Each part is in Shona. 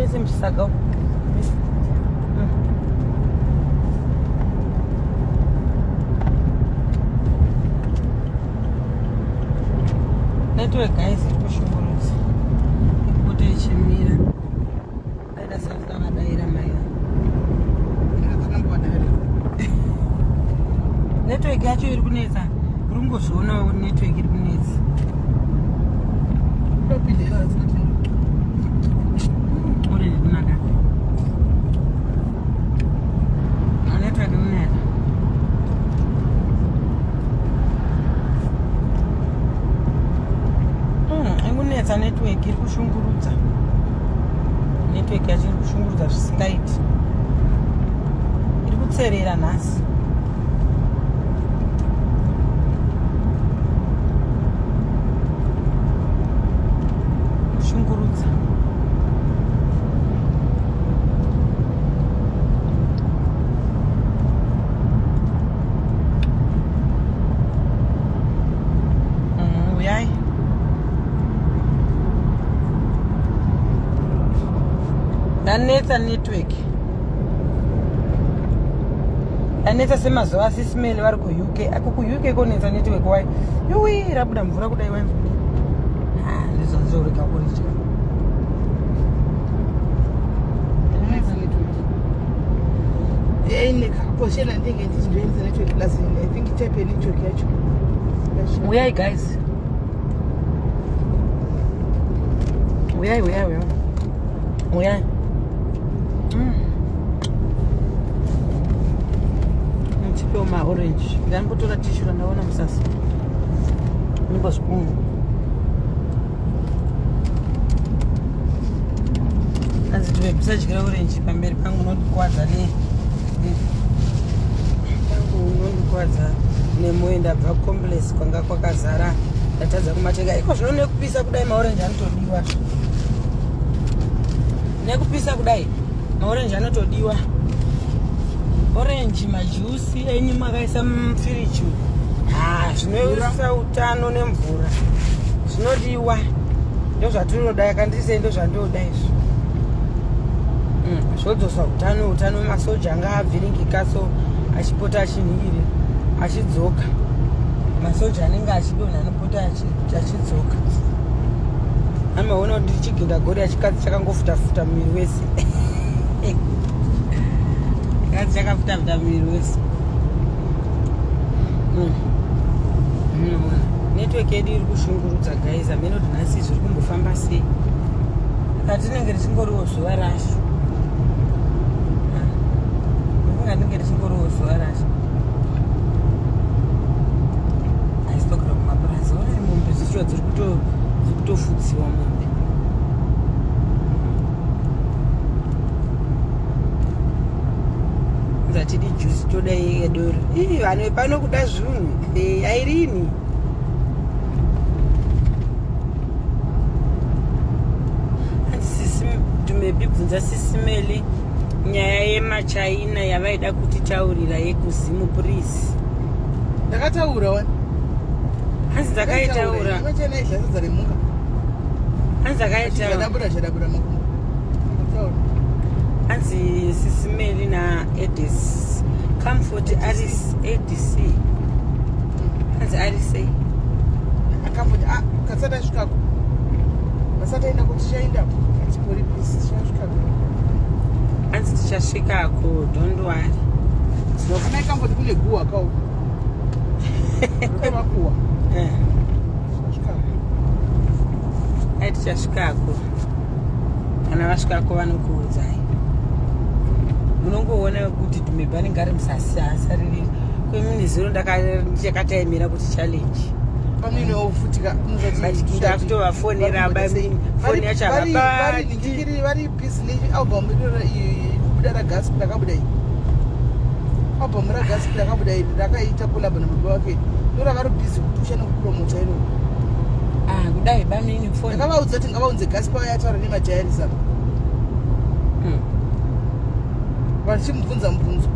mese muchisaga Network guys iri kushungurudza. Ikuti ichimira. Daida sasa vadaira mai. Network yacho iri kunetsa. Uri kungozvionawo network iri kunetsa. Uri kunaka. Network inonetsa. Ikunetsa network iri kushungurudza. Network yacho iri kushungurudza zvisingaiti. Iri kutserera nhasi. Kushungurudza. Uyai. Yanetsa network. Yanetsa semazuva asisimele vari kuUK. Ako kuUK konetsa network wai. Yuwi rabuda mvura kudai wai. Ah, ndizvo kurega kuridya. Nekaposhena ndenge ndichindoendesa network plus I think type yenetwork yacho. Uyai guys. Uyai, uyai, uyai. Uyai. Mutipewo maorange. Ndambotora tissue randaona musasa. Nimbozvikunga. Hanzi tuve musadyira orange pamberi pangu unondikwadza ne pangu unondikwadza nemoyo. Ndabva complex kwanga kwakazara, ndatadza kumatenga. Iko zvino nekupisa kudai maorange anotodiwa. Nekupisa kudai maorange anotodiwa. Orange majusi enyu makaisa mufiriji, ha, zvinoisa utano nemvura zvinodiwa. Ndozvatinoda, yakandisei, ndozvandoda izvi. Zvodzosa utano, utano masoja anga abviringika, so achipota achinhingiri achidzoka. Masoja anenge achidonha anopota achidzoka. Amaona kuti ndichigenda gori achikadzi chakangofuta-futa muviri wese. Chikadzi chakafuta-futa muviri wese. Network yedu iri kushungurudza guys. Hameno kuti nhasi zviri kumbofamba sei. Katinenge richingoriwo zuva racho, ndofunga rinenge richingoriwo zuva racho. Asi togara kumapurazi, onai mombe dzichiwa dziri kutofudziwa mombe. Nzatidi juice, toda yedoro. Ii, vanhu vepano kuda zvinhu. Airini Tumebi, bvunza Sisimeli nyaya yemaChina yavaida kutitaurira yekuZimu, please. Ndakataura wani. Hanzi ndakaitaura. Machina idya sadza remhuka. Hanzi ndakaitaura. Zvadabura, zvadabura makumbo. Ndakataura. Hanzi Sisimeli naEdis Comfort aris ADC. Hanzi ari sei? Akamboti ah, kasati asvikako, vasati aenda kuti tichaendapo, atipori pisi, tichasvikako. Hanzi tichasvikako, don't worry. Amai Kamboti, kune guhwa kauko kamakuhwa. Tichasvikako. Ai, tichasvikako. Kana vasvikako vanokuudzai. Munongoona kuti Tumebe anenge ari musasi asariri kwemuniziro. Ndakataimira kuti challenge. Pamwe futika. But ndakutovafonera, foni yacho havabati. Vari busy nealbum iroro kubuda raGaspi rakabuda iyi, album raGaspi rakabuda iri rakaita collab nababa vake, ndoravari busy kupusha nekupromota iroro. Ah, kudai bamini foni. Ndakavaudza kuti ngavaunze Gaspi vayataura nemadiaries apa vachimubvunza mubvunzo,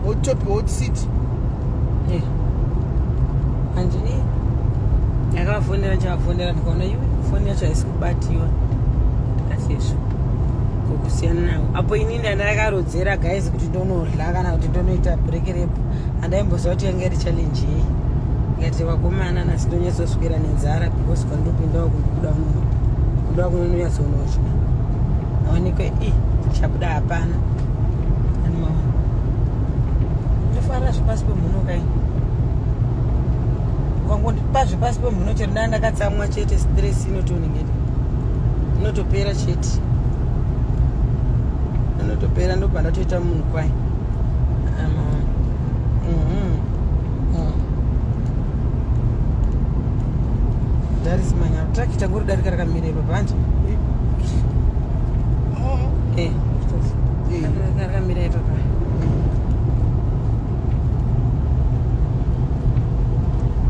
hot topic, hot seat. Handini ndakavafonera, ndichavafonera ndikaona iwe foni yacho haisi kubatiwa. Ndikati izvo Kusiyana nawo apo ini ndandakarodzera guys kuti ndonodla kana kuti ndonoita break repo, handaimboziva kuti yanga iri challenge yei. Ngati vakomana, nhasi ndonyatsoswera nenzara because kwandopindawo kundobuda kuda kunonyatsonodya, awanikwe i chabuda hapana. Animaona, ndofarira zvepasi pemhuno kai. Ukangondipa zvepasi pemhuno chero ndaa ndakatsamwa chete, stress inotonengete inotopera chete, inotopera, ndobva ndatoita munhu kwai. Darisi manyaro, trakita ngori darika rakamira ipa panje. Oh. Eh, rakamira ipapa.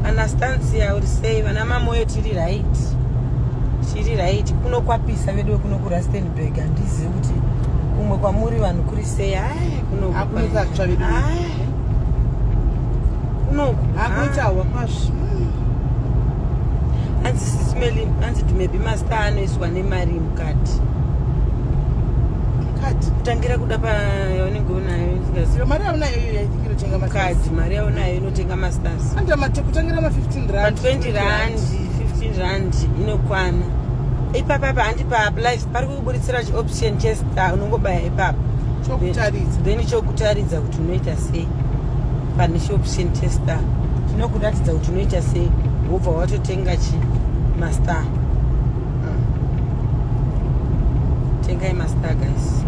Anastancia, uri sei? Vana mamoyo, tiri right, tiri right. Kuno kwapisa vedu kuno kuRustenburg. Handizivi kuti kumwe kwamuri vanhu kuri sei. Ai, kuno Hakunokatsva vedu. Kunoku Hakuitawa kwazvo. Hanzi sisimeli, hanzi maybe mastar anoiswa nemari mukati. Mukati? Kutangira kuda payaunenge unayo isingazivi. Iyo mari yaunayo iyo yaithiki inotenga. Mukadzi, mari yaunayo inotenga mastars. Anda mate kutangira ma15 rand. Pa20 rand, 15 rand inokwana ipapapa. Handi palive pari kuburitsira chioption chestar, unongobaya ipapo. Chokutaridza. Then chokutaridza kuti unoita sei. Pane chioption chestar chinokuratidza kuti unoita sei, wobva watotenga chi mastar. Tengai mastar guys.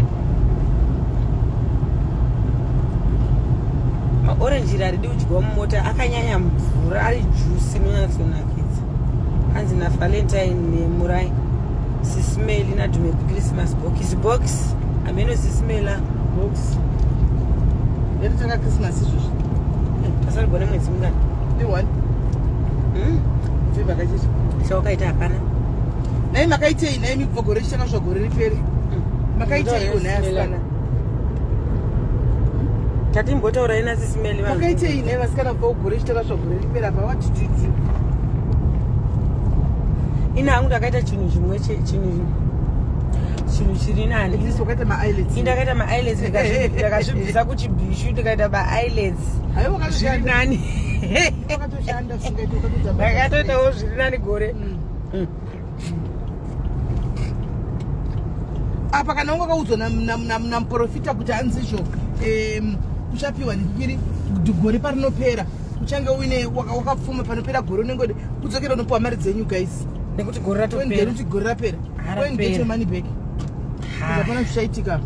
Maorenji iri haridi kudyiwa mumota, akanyanya mvura, ari juice inonyatsonakidza. Hanzi naValentine nemurai sismeli nadhume Christmas box box hameno sismela. Box yatotenga Christmas izvozvi. Pasarigwa nemwedzi mungani? Ne1. November kachiti. Chawakaita hapana. Nai makaitei nai mikubva gore richitanga kusvika gore ripere? Makaiteiwo nhai asikana? Tatimbotaurai nasisimeli vanhu. Makaitei nhai vasikana kubva kugore richitanga kusvika gore ripere apa? What did you do? Ini hangu ndakaita chinhu chimwe, chinhu chiri nani. At least wakaita maeyelids. Ini ndakaita maeyelids, ndakazvibvisa kuchibhishu, ndikaita maeyelids. Haiwa. Zviri nani. Wakatoshanda zvisingaiti, wakatoita. Ndakatoitawo zviri nani gore. Apa kana unga kaudzwa namuprofita kuti hanzizvo uchapiwa ndikiri gore parinopera, uchange uine wakapfuma panopera gore, unenge kudzokera unopiwa mari dzenyu guys. Nekuti gore ratopera. Kuti gore rapera. Harapera. Go and get your money back. Hapana zvichaitika,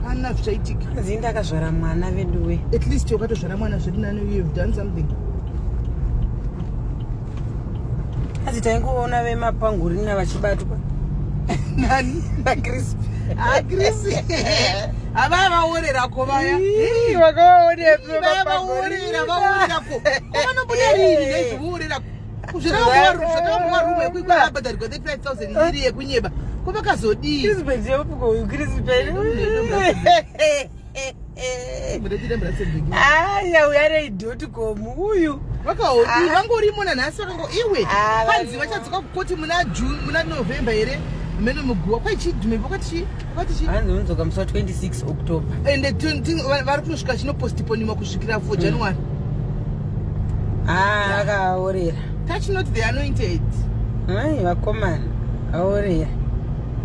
pana zvichaitika. Hanzi ndakazvara mwana veduwe. At least wakatozvara mwana, zviri nani. You have done something. Hanzi taingoona vemapangurina vachibatwa. Nani? Nacrisp. Chris, havaya vaorerako vaya. Vakaonepi? Vaya vaorera, vaorerako kovanobuda rini nezvivorerako? Zvakamuvarume yekuikwabhadharigwa 35 000 iri yekunyeba, ko vakazodii? Crispen yepuko uyu Crispen. Aya, uya neidotcom uyu. Vakaodii? Ah. Vangorimo nanhasi, vakango iwe. Ah, Kwanzi varimo. vachadzoka kukoti muna June, muna November here, mene muguwa kwaichidhume kwakati kwati chi. Hanzi unodzoka musi wa26 October. Ende vari kunosvika chinopostiponiwa kusvikira 4 January. Ah, akaorera. Touch not the anointed. Ai, vakomana aorera.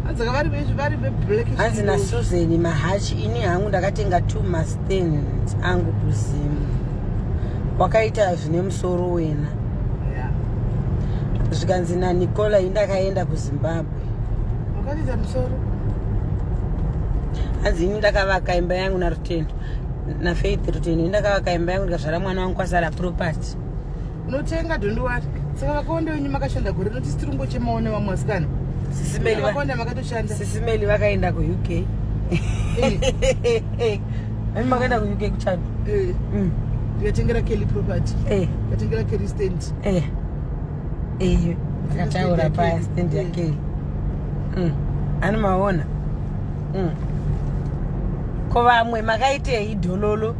Adzaka vari vari veblack. Hanzi naSusan Mahachi, ini hangu ndakatenga two mastand angu kuzimu, wakaita zvine musoro wena. Zvikanzi naNicola, indakaenda kuZimbabwe. Wakatiita musoro. Hanzi ini ndakavaka imba yangu naRutendo, naFaith Rutendo. Ini ndakavaka imba yangu, ndikazvara mwana wangu, kwasara property. Unotenga dhondiwari. Saka vakawanda venyu makashanda gore rinoti sitirungochemawo nevamwe vasikana. Sisimeli Vakawanda makatoshanda. Sisimeli vakaenda kuUK. Ami makaenda kuUK kuchando. Ndikatengera Kelly property. Ndikatengera Kelly stand. Iyo akataura paya stand yaKelly. Ani maona. Ko vamwe makaitei dhololo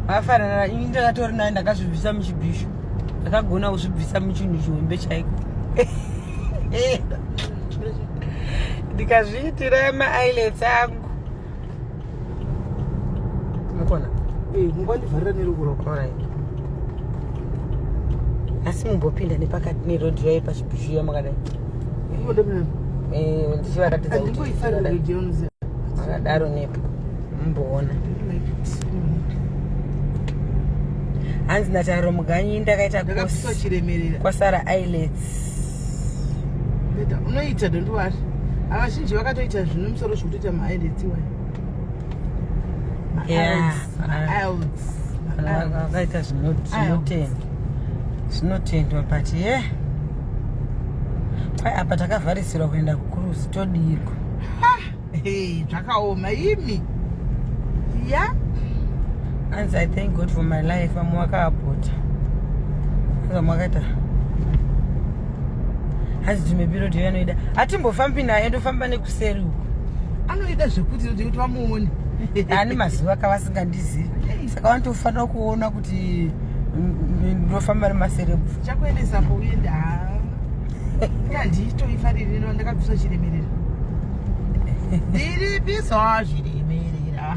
vafanana? Ini ndakatori nayo, ndakazvibvisa muchibhishu, ndakagona kuzvibvisa muchinhu chihombe chaiko. Chimira, chimira. Ndikazviitira maeyelets angu, mukona. Eh, mungandivharira neruoko rwako. Alright. Asi mumbopinda nepakati nerodhi yayo pachibhishu yamakadai. Ungodopinda. Eh, ndichivaratidza kuti Handingoifarira rodhi yaunoziva. Makadaro nepo mumboona. I don't like it. Anyway. Hanzi naTariro Muganyi, ndakaita Ndakapiswa course chiremerera. kwasara eyelets. Better. Unoita, don't worry. Avazhinji vakatoita zvino musoro zvekutoita maeyelets iwayo. Yeah. Maeyelets. Vakaita zvinotendwa, zvinotendwa, but ye kwai apa takavharisirwa kuenda kucruise, todiko? Hey, zvakaoma imi ya. Hanzi, "I thank God for my life." Vamwe vakaapota, vamwe vakaita. Hanzi tumepirodi yanoida, hatimbofambi naye, ndofamba nekuseri uko. Anoida zvekuti kuti vamuone. Ani mazuva kavasingandizivi, saka vanotofanira kuona kuti ndofamba nemaserebhu. Chakuendesapo uende. Ha, handitoifariri, ndakabviswa chiremerera, ndiribviswa zviremerera.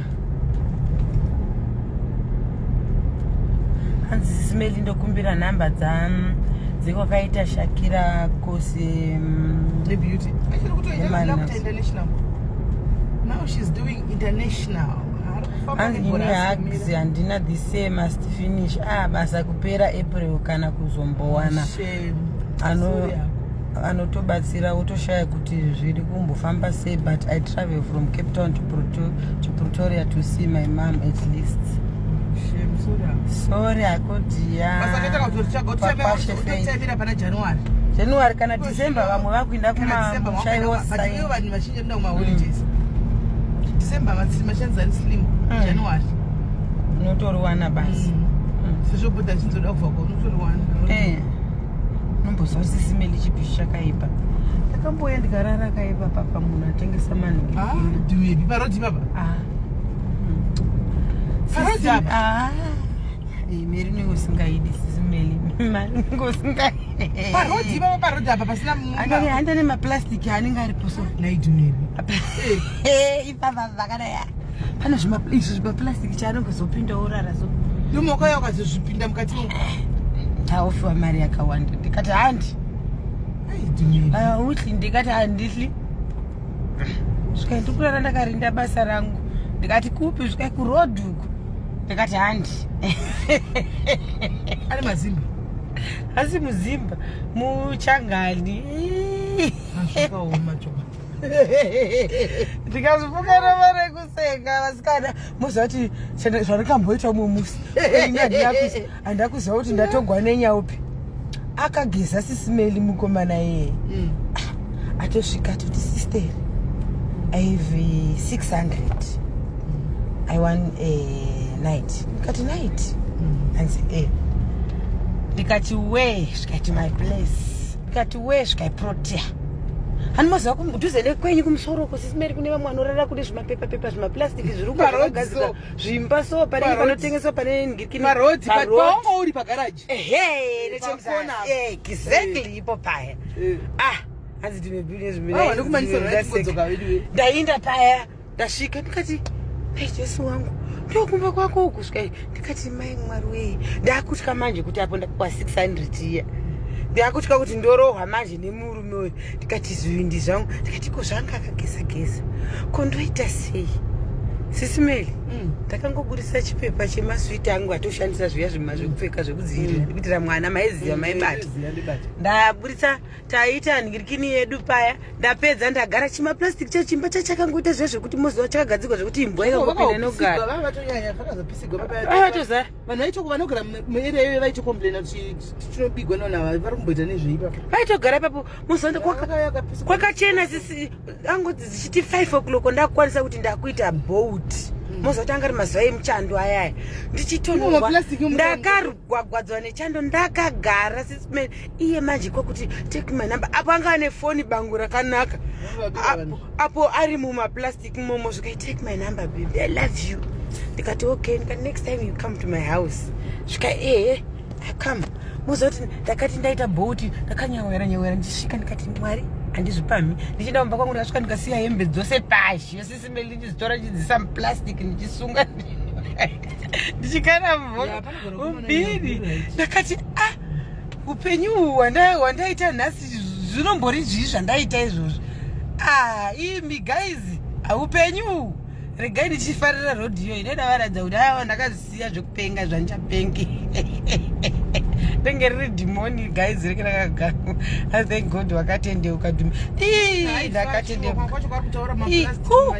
Hanzi, "Sis Melly, ndokumbira nhamba dzekwakaita Shakira course." Nebeauty achiri kutoita Nemari. kuita international. Now she's doing international. Ari kufamba Hanzi, nebhora "Ini asimira. hugs handina, this year must finish. Ah, basa kupera April, kana kuzombowana Shame. Sorry yako. Anotobatsira, wotoshaya kuti zviri kumbofamba sei, but I travel from Cape Town to Pretoria to see my mom at least." Shame, sorry yako. Sorry hako dear. Basa kaita Pakwashe Faith. kutotaimira pana January. January kana December, vamwe vakuenda Kana December. kumamushaiwo. But ivo vanhu vazhinji vanoenda kumaholidays December, mashanzi ari slim. January Unotoriwana basi. Sezvo bhodha chinzoda kubva kwa unotoriwana. Eh, unomboziva Sis Melly, chibhishu chakaipa. Ndakambouya ndikarara kaipa papa, munhu atengesa manhu. Ah, dumebi parodhi papa. Ah. Parodhi apa? Ah. Eh, Mary, unenge usingaidi, Sis Melly, mari unenge usingaidi. Parodhi papa, parodhi apa pasina. Handa nemaplastiki anenge aripo so. Nai dumebi. Ipapa vakadai pane izvo zvimaplastiki chaanongozopinda orara so. Ndomwakauya ukazozvipinda mukati mo. Taofiwa mari yakawanda, ndikati handi. Ai, dumebi. Utli, ndikati handihli. Svikai, ndikurara ndakarinda basa rangu. Ndikati kupi? Svikai, kurodhi uku. Ndikati handi. Ari mazimba? Asi muzimba, muchangani. Zvakaoma chokwadi. Ndikazvipuka rova rekusenga, vasikana. Muziva kuti zvandikamboita umwe musi, handina kuziva kuti ndatogwa nenyaupi. Akageza, Sis Melly, mukomana iyeye. Atosvika atoti, "Sister, I have 600, I want a night." Ndikati, "Night?" Hanzi, "E." Ndikati, "We?" Zvikati, "My place." Ndikati, "We?" Zvikai, "Protea." Hanimoziva kudhuze nekwenyu kumusoro uko, Sis Melly, kune vamwe vanorara kune zvimapepapepa, zvimaplastiki zviri uko. Paroad. Zvakagadzirwa So. zvimba so panenge Paroad. panotengeswa pane ngirikini. Parodhi. Paroad. Paunga uri pagaraji. Ehe. Pakona. Exactly, ipo paya. Ah, hanzi Aiwa, ndokumanyisa ndodzoka vedu we. Ndainda paya, ndasvika, ndikati, "Ai Jesu wangu, ndokumba kwako uku." Svika, ndikati, "Mai Mwari wee." Ndakutya manje kuti apo ndakupa 600 iya, ndakutya kuti ndorohwa manje nemurume uyu. Ndikati, "Zvivindi zvangu." Ndikati, "Ko zvanga akageza geza, ko ndoita sei, Sis Melly?" Ndakangobudisa chipepa chemaswiti angu atoshandisa zviya zvima zvekupfeka zvekudzivirira kuitira mwana, maiziva, maibata. Ndaburitsa, taita nhingirikini yedu paya. Ndapedza, ndagara. Chimaplastic chechimba chachakangoita zviya zvekuti moziva chakagadzirwa zvekuti imbwa ikangopinda inogara. Vatonyanya vakazopisigwa. Vatozara. Vanhu vaitoko vanogara muarea iyoyo vaitokomplaina kuti tinobigwa nona, vari kumboita nezvei papa? Vaitogara ipapo, moziva kwakachena sisi. Angodzi dzichiti 5 o'clock, ndakukwanisa kuti ndakuita boat. Moziva kuti anga ari mazuva emuchando ayaya. Imo Ndichitonhorwa. maplastic Ndakarwagwadzwa nechando, ndakagara, Sis Melly. Iye manje kwakuti, "Take my number." Apo anga ane foni bangu rakanaka. Vabira vanhu. Apo ari mumaplastic momo, zvikai, "Take my number, baby, I love you." Ndikati, "Okay." Ndikati, "Next time you come to my house." Svika, "Ehe." Come, muzoti ndakati ndaita Bolt, ndakanyawera nyawera ndichisvika, ndikati, "Mwari, handizvipamhi." Ndichienda kumba kwangu, ndakasvika ndikasiya hembe dzose pashi. Yosisi Meli ndichizitora, ndichidzisa muplastic, ndichisunga, ndichikana Ya, panogona kuva mubhini. right. Ndakati, "A, upenyu uhu hwandaita nhasi, zvinombori zvii zvandaita izvozvi?" Ah, imi guys, upenyu uhu, regai ndichifarira rodhiyo inoida varatidza kuti aiwa, ndakazisiya zvekupenga, zvandichapengi, renge riri dhimoni guys, renge rakagara. Thank God wakatendeuka. Ii, ndakatendeuka. Kwacho kwari kutaura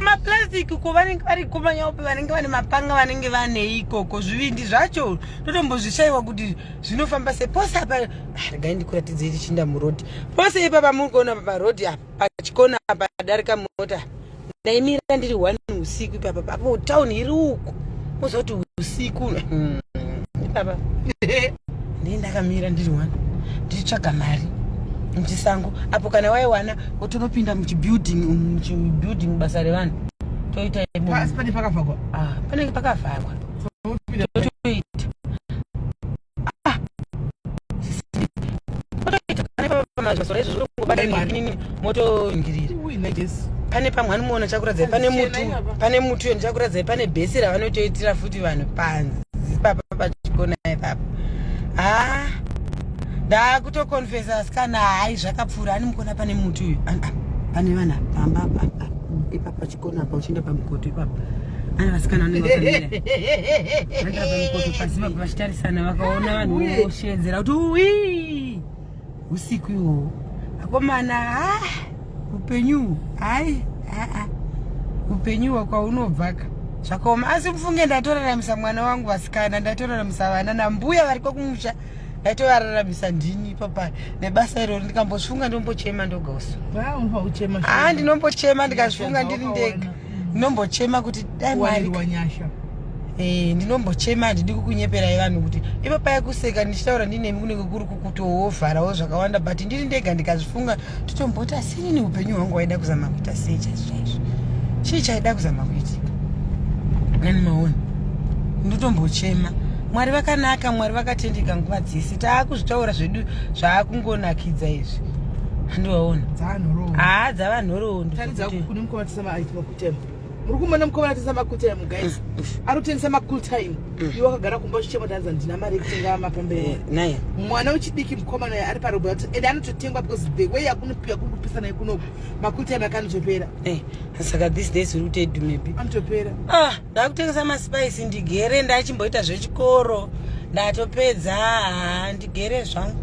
Maplastic ko vanenge vari kumanyaupe, vanenge vane mapanga, vanenge vane ikoko zvivindi zvacho, totombozvishayiwa kuti zvinofamba sei. Pose apa, ah, regai ndikuratidzei tichinda murodhi. Pose ipapa muri kuona parodhi apa, pachikona apa, padarika mota, ndaimira ndiri 1 usiku ipapa. Apo tauni iri uko, mozoti usiku, ipapa ndii ndakamira ndiri 1 ndichitsvaga mari muchisango apo. Kana waiwana, wotonopinda muchibuilding umu, muchibuilding basa revanhu toita imomo. Pasi pane pakavhagwa. Ah, panenge pakavharwa, totoita. Ah, totoita kana ipapa pamazvasora izvo zvinongobata nini, motoingirira. Ui, nice. Pane pamwe anomuona, chakuradzai pane Chena muti. ipapa. Pane muti uyo ndichakuradzai, pane bhesi ravanotoitira futi vanhu panzi papa pachikona ipapa. Ha, ndakutokonfesa asikana, hai, zvakapfuura. Ani mukona pane muti uyu. Ah, pane vanhu pamba apa, ah, ipapa pachikona apa, uchienda pamukoto ipapa, ane vasikana vanenge vakamira vaenda pamukoto pasi papa vachitarisana. Vakaona vanhu Uye. voshedzera kuti uwi usiku iwowo. Akomana, ha, upenyu, hai, aa, upenyu hwakwaunobvaka zvakaoma. Asi mufunge, ndatoraramisa mwana wangu, vasikana, ndatoraramisa vana nambuya variko kumusha, ndatovararamisa ndini papa nebasa iroro. Ndikambozvifunga ndombochema ndoga usu. Unofa uchema. Haa, ndinombochema ndikazvifunga ndiri ndega, ndinombochema kuti dai Mwari Kuwanirwa nyasha. Eh, ndinombochema, handidi kukunyeperai vanhu kuti ipo paya kuseka ndichitaura ndinemi kunenge kuri kukutoovharawo zvakawanda, but ndiri ndega ndikazvifunga totomboti, asi inini upenyu hwangu waida kuzama kuita sei chaizvo chaizvo? Chii chaida kuzama kuitika nani? Maona, ndotombochema. Mwari vakanaka, Mwari vakatendeka nguva dzese. Taakuzvitaura zvedu, zvaakungonakidza izvi, handiwaona. Dzanhoroondo. Haa, dzava nhoroondo. Taridza. Kune mukoma tisa macool time. Muri kumona mukoma atisa macool time, guys? Ari kutengesa macool time. Iwe wakagara kumba uchichema kuti hanzi handina mari yekutenga mapambe. Naye. Mwana wechidiki mukomana uyu ari parobho ende anototengwa because the way yakunopiwa kuri kupisa naye kunoku, macool time akanotopera. Saka these days uri kutedu maybe. Anotopera. Ah, ndakutengesa maspice ndigere. Ndachimboita zvechikoro, ndatopedza. Ha, ndigere zvangu.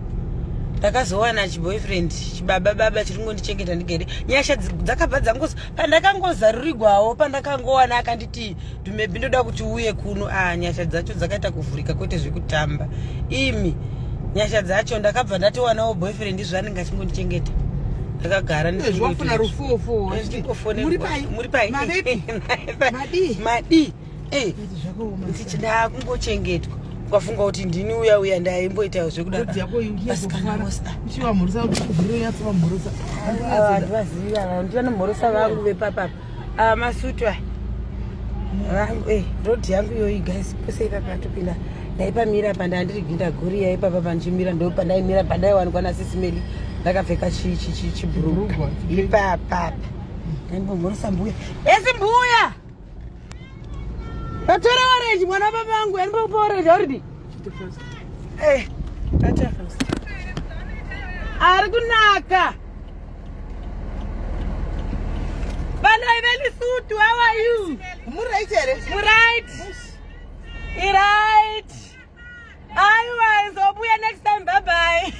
Ndakazowana chiboyfriend, chibaba baba chiri ngondichengeta ndigere. Nyasha dzakabva dzangozo pandakangozarurigwawo, pandakangowana akanditi, "Dumebi, ndoda kuti uye kuno." Ah, nyasha dzacho dzakaita kuvhurika kwete zvekutamba imi. Nyasha dzacho, ndakabva ndatowanawo boyfriend, zvanenge achingondichengeta ndakagara. Zvafuna rufofo. Muri pai? Muri pai? Mavepi? Madii? Madii? Eh, Zvakaoma. Ndichi ndakungochengetwa, ukafunga kuti ndini uya uya ndaimboita zvekuda. Rodhi yako iyi. Vasikana vose, ah. Uchivamhurisa kuti uvhurire, unyatsovamhurisa. Ava handivazivi ava, ndivanomhorosa vangu vepapapa ava, masutu aya vangu. Rodhi yangu iyoyi guys, pose ipapa topinda, ndaipamira pa ndandiri ginda goriya ipapa pandichimira, ndo pandaimira pandaiwanikwa nasisi Meli ndakapfeka chibhurugwa. Chibhurugwa. Ipapapa ndaimbomhorosa mbuya esi. "Mbuya, vatora orange, mwana wababa vangu andipokupa orange already." Eh, ata ari kunaka. Vanhu veLesotho, how are you? Muright here? Muright? Iright. Aiwa, izobuya next time. Bye bye.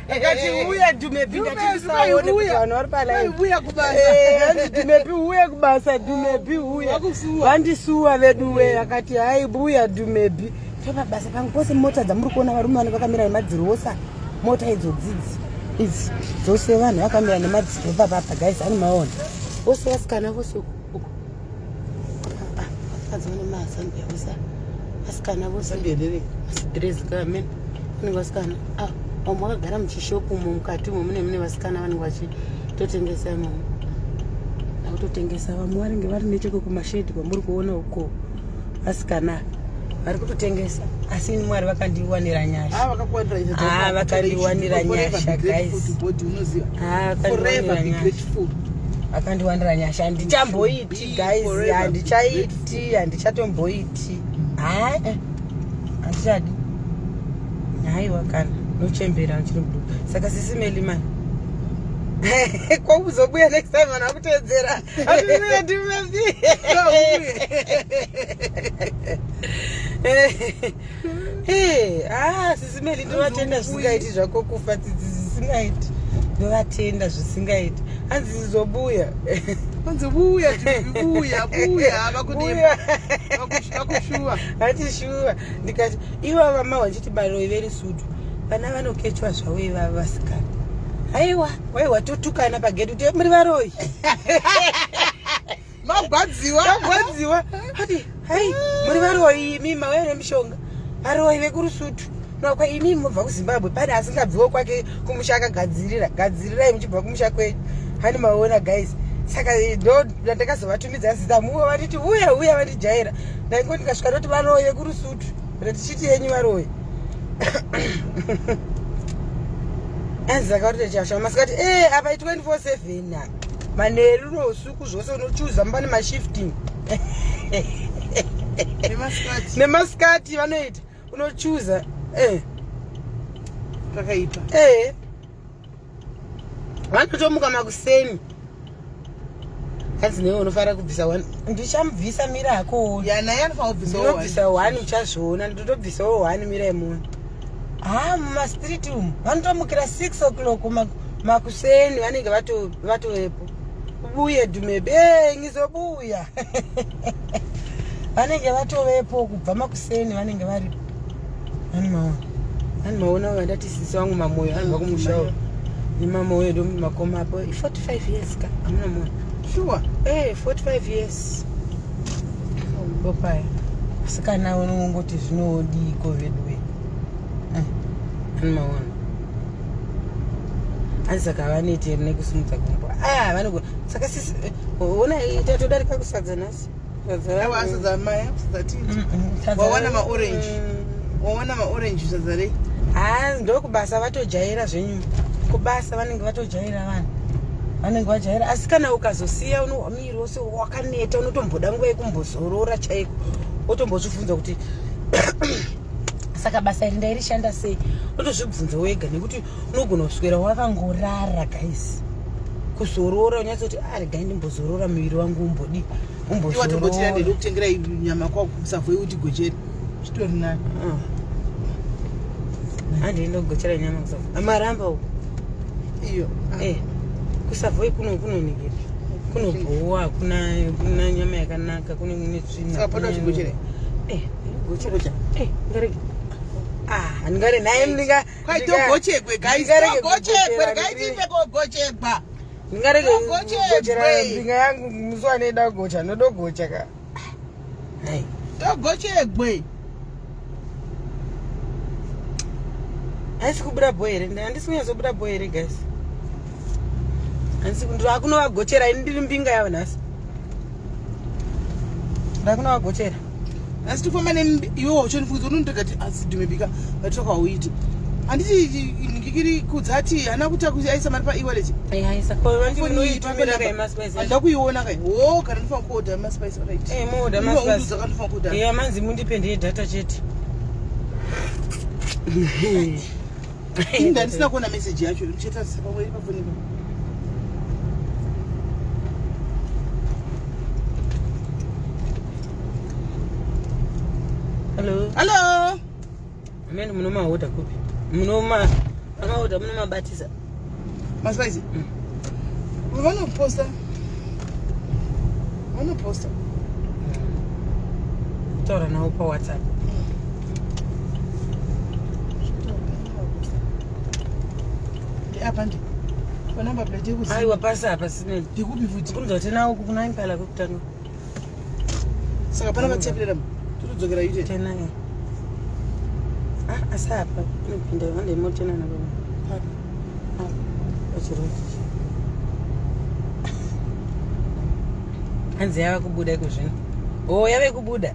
Akati uya Dumebi, ndati usaone kuti vanhu vari palive. Uya kubasa. Hanzi Dumebi uye kubasa, Dumebi uya. Vakusuwa. Vandisuwa vedu we. Akati hai, buya Dumebi. Topabasa pangu pose, mota dzamuri kuona, varume vanenge vakamira nemadzirosa, mota idzodzidzi idzi dzose, vanhu vakamira nemadziro papapa guys, ani maona vose vasikana vose uku uku. Ah, vakadzi vane mazambia vose, vasikana vose masidhirezi kamen vanenge vasikana. Ah, vamwe vakagara muchishopu umo mukati umo, mune vasikana vanenge vachitotengesa imomo, vakutotengesa. Vamwe vanenge vari necheko kumashedhi kwamuri kuona uko, vasikana. Vari kutotengesa, asi ini Mwari vakandiwanira nyasha. Ah, vakakuwanira nyasha. Ah, vakandiwanira nyasha, guys. Unoziva. Ah, Forever vakandiwanira be nyasha. grateful. Vakandiwanira nyasha. Handichamboiti, Be guys. forever be Handichaiti, handichatomboiti. Hai, handichadi. Haiwa, kana nochembera uchiri muduku. Saka sisi Melimani, kwakuzobuya next time vanhu vakuteedzera. Atiuye ndimebi. Ah, sisi Meli, ndinovatenda zvisingaiti zvako kufa tsitsi zvisingaiti. Ndovatenda zvisingaiti. Hanzi zizobuya. Hanzi buya, buya, buya, Buya. vakushuwa. Hati shuwa. Ndikati iva vamahwa ndichiti baroi veRisutu vana vanokechwa zvavo ivava vasikana. Haiwa, waiwa, totukana pagedhi kuti muri varoi. Magwadziwa. Tagwadziwa. Ati hai, muri varoi imi, mauya nemishonga, varoi vekuRusutu. Nakwa imi mubva kuZimbabwe, pane asingabviwo kwake kumusha akagadzirira? Gadzirirai muchibva kumusha kwenyu. Hani maona, guys? Saka ndo ndakazovatumidza zita muvo vatiti uya uya vandijaira. Ndaingoti ndikasvika ndoti varoi vekuRusutu, tichiti yenyu varoi. Anzi saka chasha masikati e apa i24/7 apa, manheru nousiku zvose unochuza, pane mashifting. Nemasikati. Nemasikati vanoita, unochuza e. Pakaipa. E, vanotomuka makuseni. Hanzi newe unofanira kubvisa one. Ndichamubvisa, mira hako. Ya, naye anofanira kubvisawo. Ndinobvisa one, uchazviona. Ndotobvisawo one, mira imuona. Ha, mumastreet umu vanotomukira 6 o'clock makuseni, vanenge vatovepo. Ubuye dhumebe, ngizobuya. Vanenge vatovepo kubva makuseni, vanenge varipo. Ani maona, ani maona, vandati sisi vangu Mamoyo anobva kumushawo nemamoyo ndo makoma apo. 45 years ka, hamuna mona? Sure. 45 years ndopaya. Asikana unongoti zvinodiko veduwe. Ani maona? Hanzi saka havaneti here nekusimudza gumbo? Aya vanogona. Saka sisi ona, tatodarika kusadza nhasi. Sadza Aiwa, sadza maya, sadza titi. Sadza Wawana maorange. Wawana maorange, sadza rei? Ha, ndokubasa vatojaira zvenyu. Kubasa vanenge vatojaira, vanhu vanenge vajaira. Asi kana ukazosiya, unohwa muviri wose wakaneta, unotomboda nguva yekumbozorora chaiko, wotombozvibvunza kuti saka basa iri ndairishanda sei? Unotozvibvunza wega, nekuti unogona kuswera wakangorara, guys. Kuzorora, unyatsoti a regai ndimbozorora, muviri wangu umbodi. Iwa tombotira. Umbozorora. Ndede kutengera nyama kwako kusavhoi kuti gochere. Chitori nani. Handei ndogochera nyama kuSavhoi. Amaramba uko. Iyo. Eh, kuSavhoi kuno kunonikira, kunobhowa, kuna nyama yakanaka, kune tsvina. Saka poda uchigochera? Eh, gochera. Gocha. Eh, ngarege, ah, ndingare naye ndinga Kwai togochegwe, guys. Ndingarege Togochegwe, kugochera, regai tiite kogochegwa. Ndingarege Togochegwe. kugochera mbinga yangu musi wanoida kugocha, ndodogocha ka. Hai. Togochegwe. Haisi kubuda bho here? Handisi kunyatsobuda bho here, guys? Handisi ndakunovagochera ini, ndiri mbinga yavo nhasi, ndakunovagochera. Asi tifamba iwe uchonifungidza unondikati asi dhumebika vatoka uite handiti ngikiri kudzati hana kuti aisa mari paewallet. Handida kuiona kai o kana ndifana kuodha maspice, right? Moda. Undiudza kana ndifana kuodha. Iya, manzi mundipe ndiye data chete. Ini ndandisina kuona meseji yacho, ndichatarisa pamwe iri pafoni pa. Hallo. Hallo. Amene munomahodha kupi? Munoma amahodha, munomabatisa? Maspice vanoposta, vanoposta. Taura navo paWhatsApp. Apa ndi panumber plate yekuzi. Aiwa, pasi apa sine. Ndikupi futi? Kunzwa tenawo kuna Impala kwekutanga. Saka pana vatepurera totodzokera ite. Tena. Ah, asi apa inopinda vandemotena nababa apa pachiroti. Hanzi yava kubuda iko zvino. O, yave kubuda.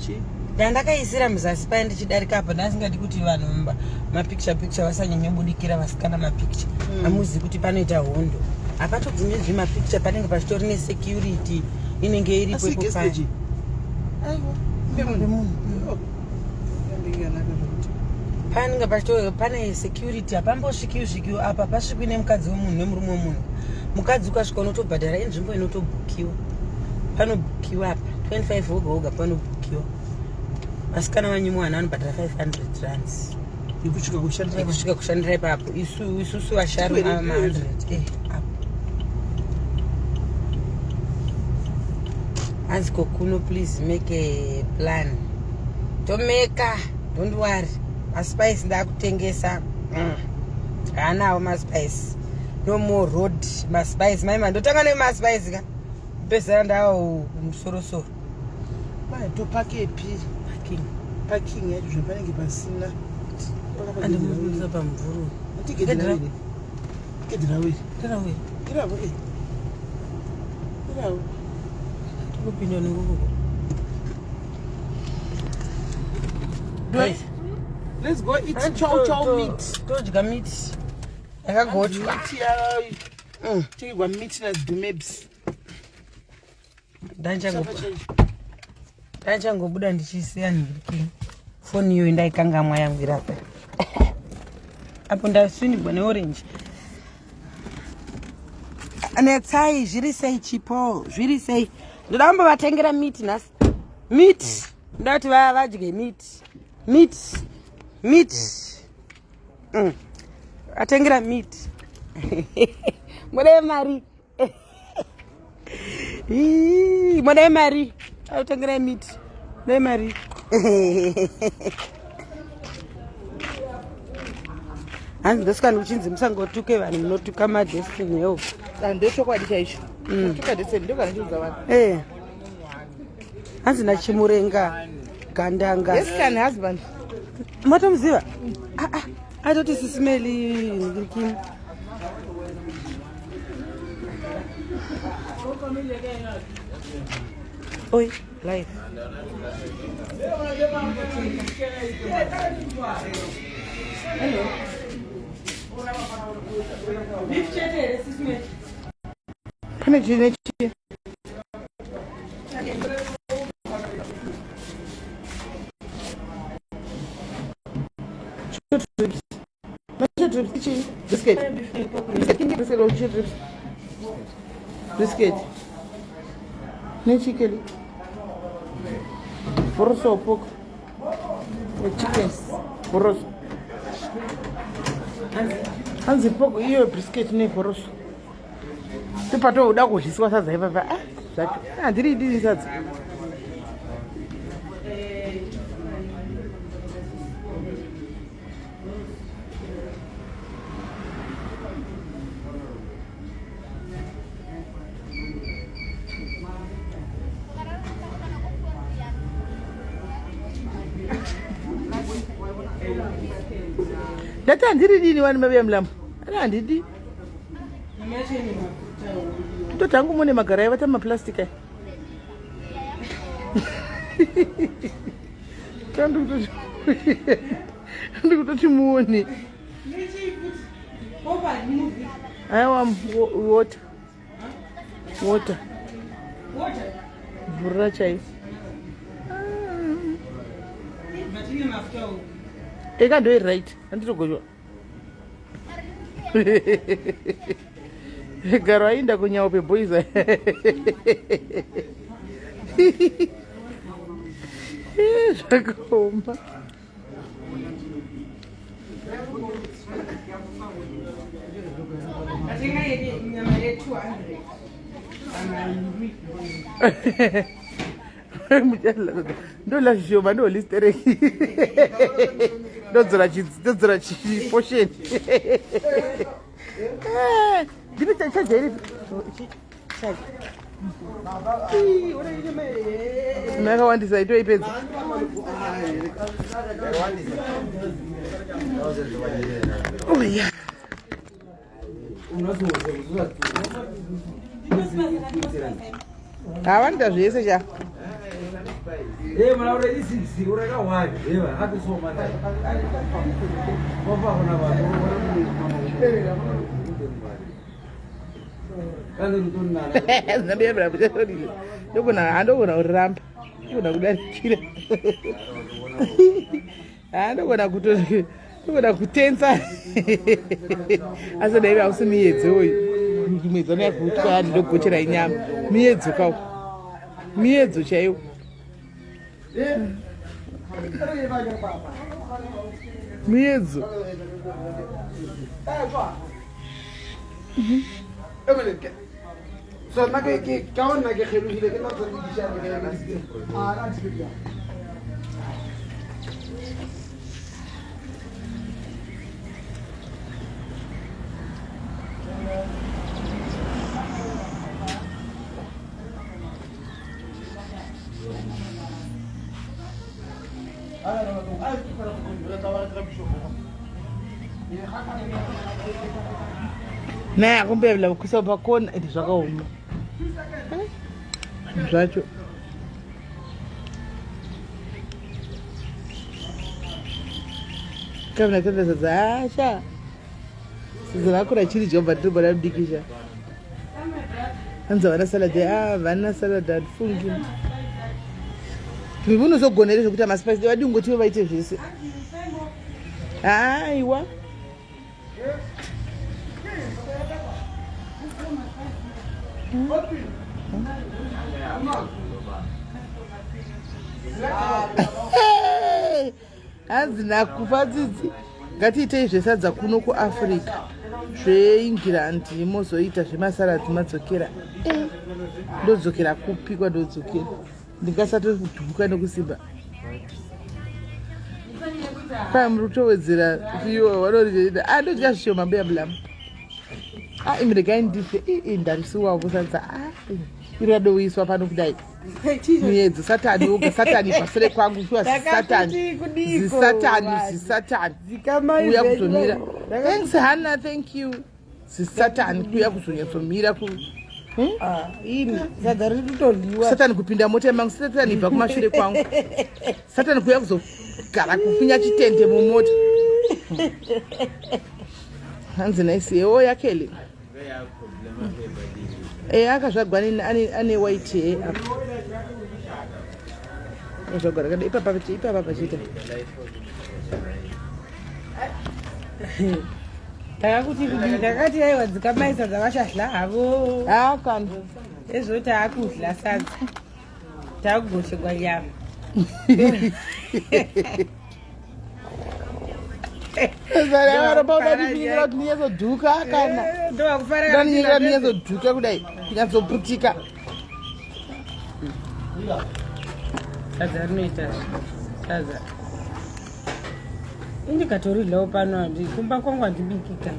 Chi? Ndandakaisira muzasi paye ndichidarika apa, ndasingadi kuti vanhu mapicture picture vasanyanyobudikira vasikana mapicture. Hamuzivi kuti panoita hondo, hapatobvumidzwi mapicture, panenge pachitori nesecurity inenge iripo Asi ipo guest paya. lady. Aiwa. Pemunhu. Oh. Yandikanaka zvokuti. Panenge pachito pane security, hapambosvikiwi svikiwi apa, pasvikwi nemukadzi wemunhu nemurume wemunhu. Mukadzi ukasvika unotobhadhara, inzvimbo inotobhukiwa, panobhukiwa apa 25 woga woga panobhukiwa. Vasikana vanyimwana vanobhadhara 500 rands. Yekusvika kushandira. Kusvika kushandira ipapo, isusu vasharu Tikwere, ma100 apo. Hanzi kokuno, please make a plan. Tomeka, don't worry. Maspice ndakutengesa. Haanawo maspice, no more road maspice. Maima ndotanga nemaspice ka, pezera ndawo kumusorosoro. Mai topakepi? Parking. Parking yacho zvino panenge pasina. Andimubudisa pamvuru. Tigedhirawiri. Tigedhirawiri. Tirawiri. Iravo eh. Iravo. Tikupinda nekukoko. Guys, let's go eat chow chow meat. Todya meat yakagochwa. Meat ya chigwa meat na dumebs. Ndachangobuda ndichisiya nhiriki foni iyoyo, ndaikangamwa yangu irapa apo, ndasvinigwa neorange. Netsai, zviri sei chipo, zviri sei? Ndoda kumbovatengera meat nhasi, meat. Ndoda kuti vadye meat, meat, meat. Atengera meat, modai mari. Ii, modai mari, autengerai meat, modai mari. Hanzi ndosvika ndikuchinzi musangotuke vanhu, munotuka madestiny help. Ndechokwadi chaicho. Tuka destiny ndokana chiudza vanhu. Hanzi nachimurenga gandanga. Yes, can husband. Matomuziva? Ah, ah, atoti sisimeli ngirikini. Oi life. Hello. Beef chete here, sisimeli? Pane chine chi. Short ribs. Short ribs chi. Brisket. Brisket, brisket or short ribs. Brisket. Ne chicken. Boroso or pork. Or chicken. Boroso. Hanzi pork iyo brisket ne boroso. Tipato uda kudyiswa sadza ipapa. Ah, zvacho. Handiri dini sadza. Ndati handiri dini wani mabuya mulambo. Ari handidi. Toti hangu mune magara aivata mumaplastic aya. Ndikutoti muone. Aiwa, water. Water. Mvura chaiyo. Eka ndoi right. Handitogochwa. Garo ainda kunyaupe boys. Zvakaoma. Ndatenga nyama ye200. Ndola zvishoma, ndolistereki, ndodzora chiposheni. Ndine chaja iripi yakawandisa, itoipedza. Oh, yeah. Havanoita zvese cha. Ndogona kuriramba, ndogona kudarikira, ndogona kuto ndogona kutensa, asi dai hausi miyedzo uyu, miyedzo yakutwa, ndogochera inyama, miyedzo kawo, miyedzo chaiwo, miyedzo. So nna ke ka go nna ke kgelogile ke nna tshwanetse ke Naye akumbevela kuisa pakona, ende zvakaoma zvacho. Kamna tenda sadza asha, sadza rako rachiri jobva tiribona rudikisha. Hanzi havana salad, a vana salad handifungi. Unozogona here zvekuita maspice? Vadi kungotivo vaite zvese. Aiwa, hanzi nakufa tsitsi, ngatiitei zvesadza kuno kuAfrica, zveEngland mozoita zvemasaladzi madzokera. Ndodzokera kupi? Kwandodzokera ndingasatodhuka nekusimba. Kwai muri kutowedzera iwo vanoriita. A, ndodya zvishoma, mbuya mulamu. A, imi regai ndife. Ii, ndarisiwawo sadza. A, iro radouyiswa pano kudai, miyedzo, satani oga, satani pasere kwangu shuwa, zisatani, zisatani, zisatani kuuya kuzomira. Thanks Hanna, thank you. Zisatani kuuya kuzonyatsomira ku Ini sadza riri kutodyiwa. Satani kupinda mota yemangu, satani ibva kumashure kwangu, satani kuuya kuzogara kufinya chitende mumota. Hanzi nice yewo yakele e akazvagwa ane white hair apa, akazvagwa rakada ipapa ipapa pachiita. Takakuti kudii? Takati aiwa, dzikamai sadza, vachadla havo. Ha, kana. Ezvo taakudla sadza, taakugochegwa nyama. Varopa udandinyira kuti ndinyatsoduka kana Ndovakufarira. Udandinyira kuti ndinyatsoduka kudai, kunyatsoputika. Sadza rinoita sadza, indikatoridlawo pano, handi kumba kwangu handibikika.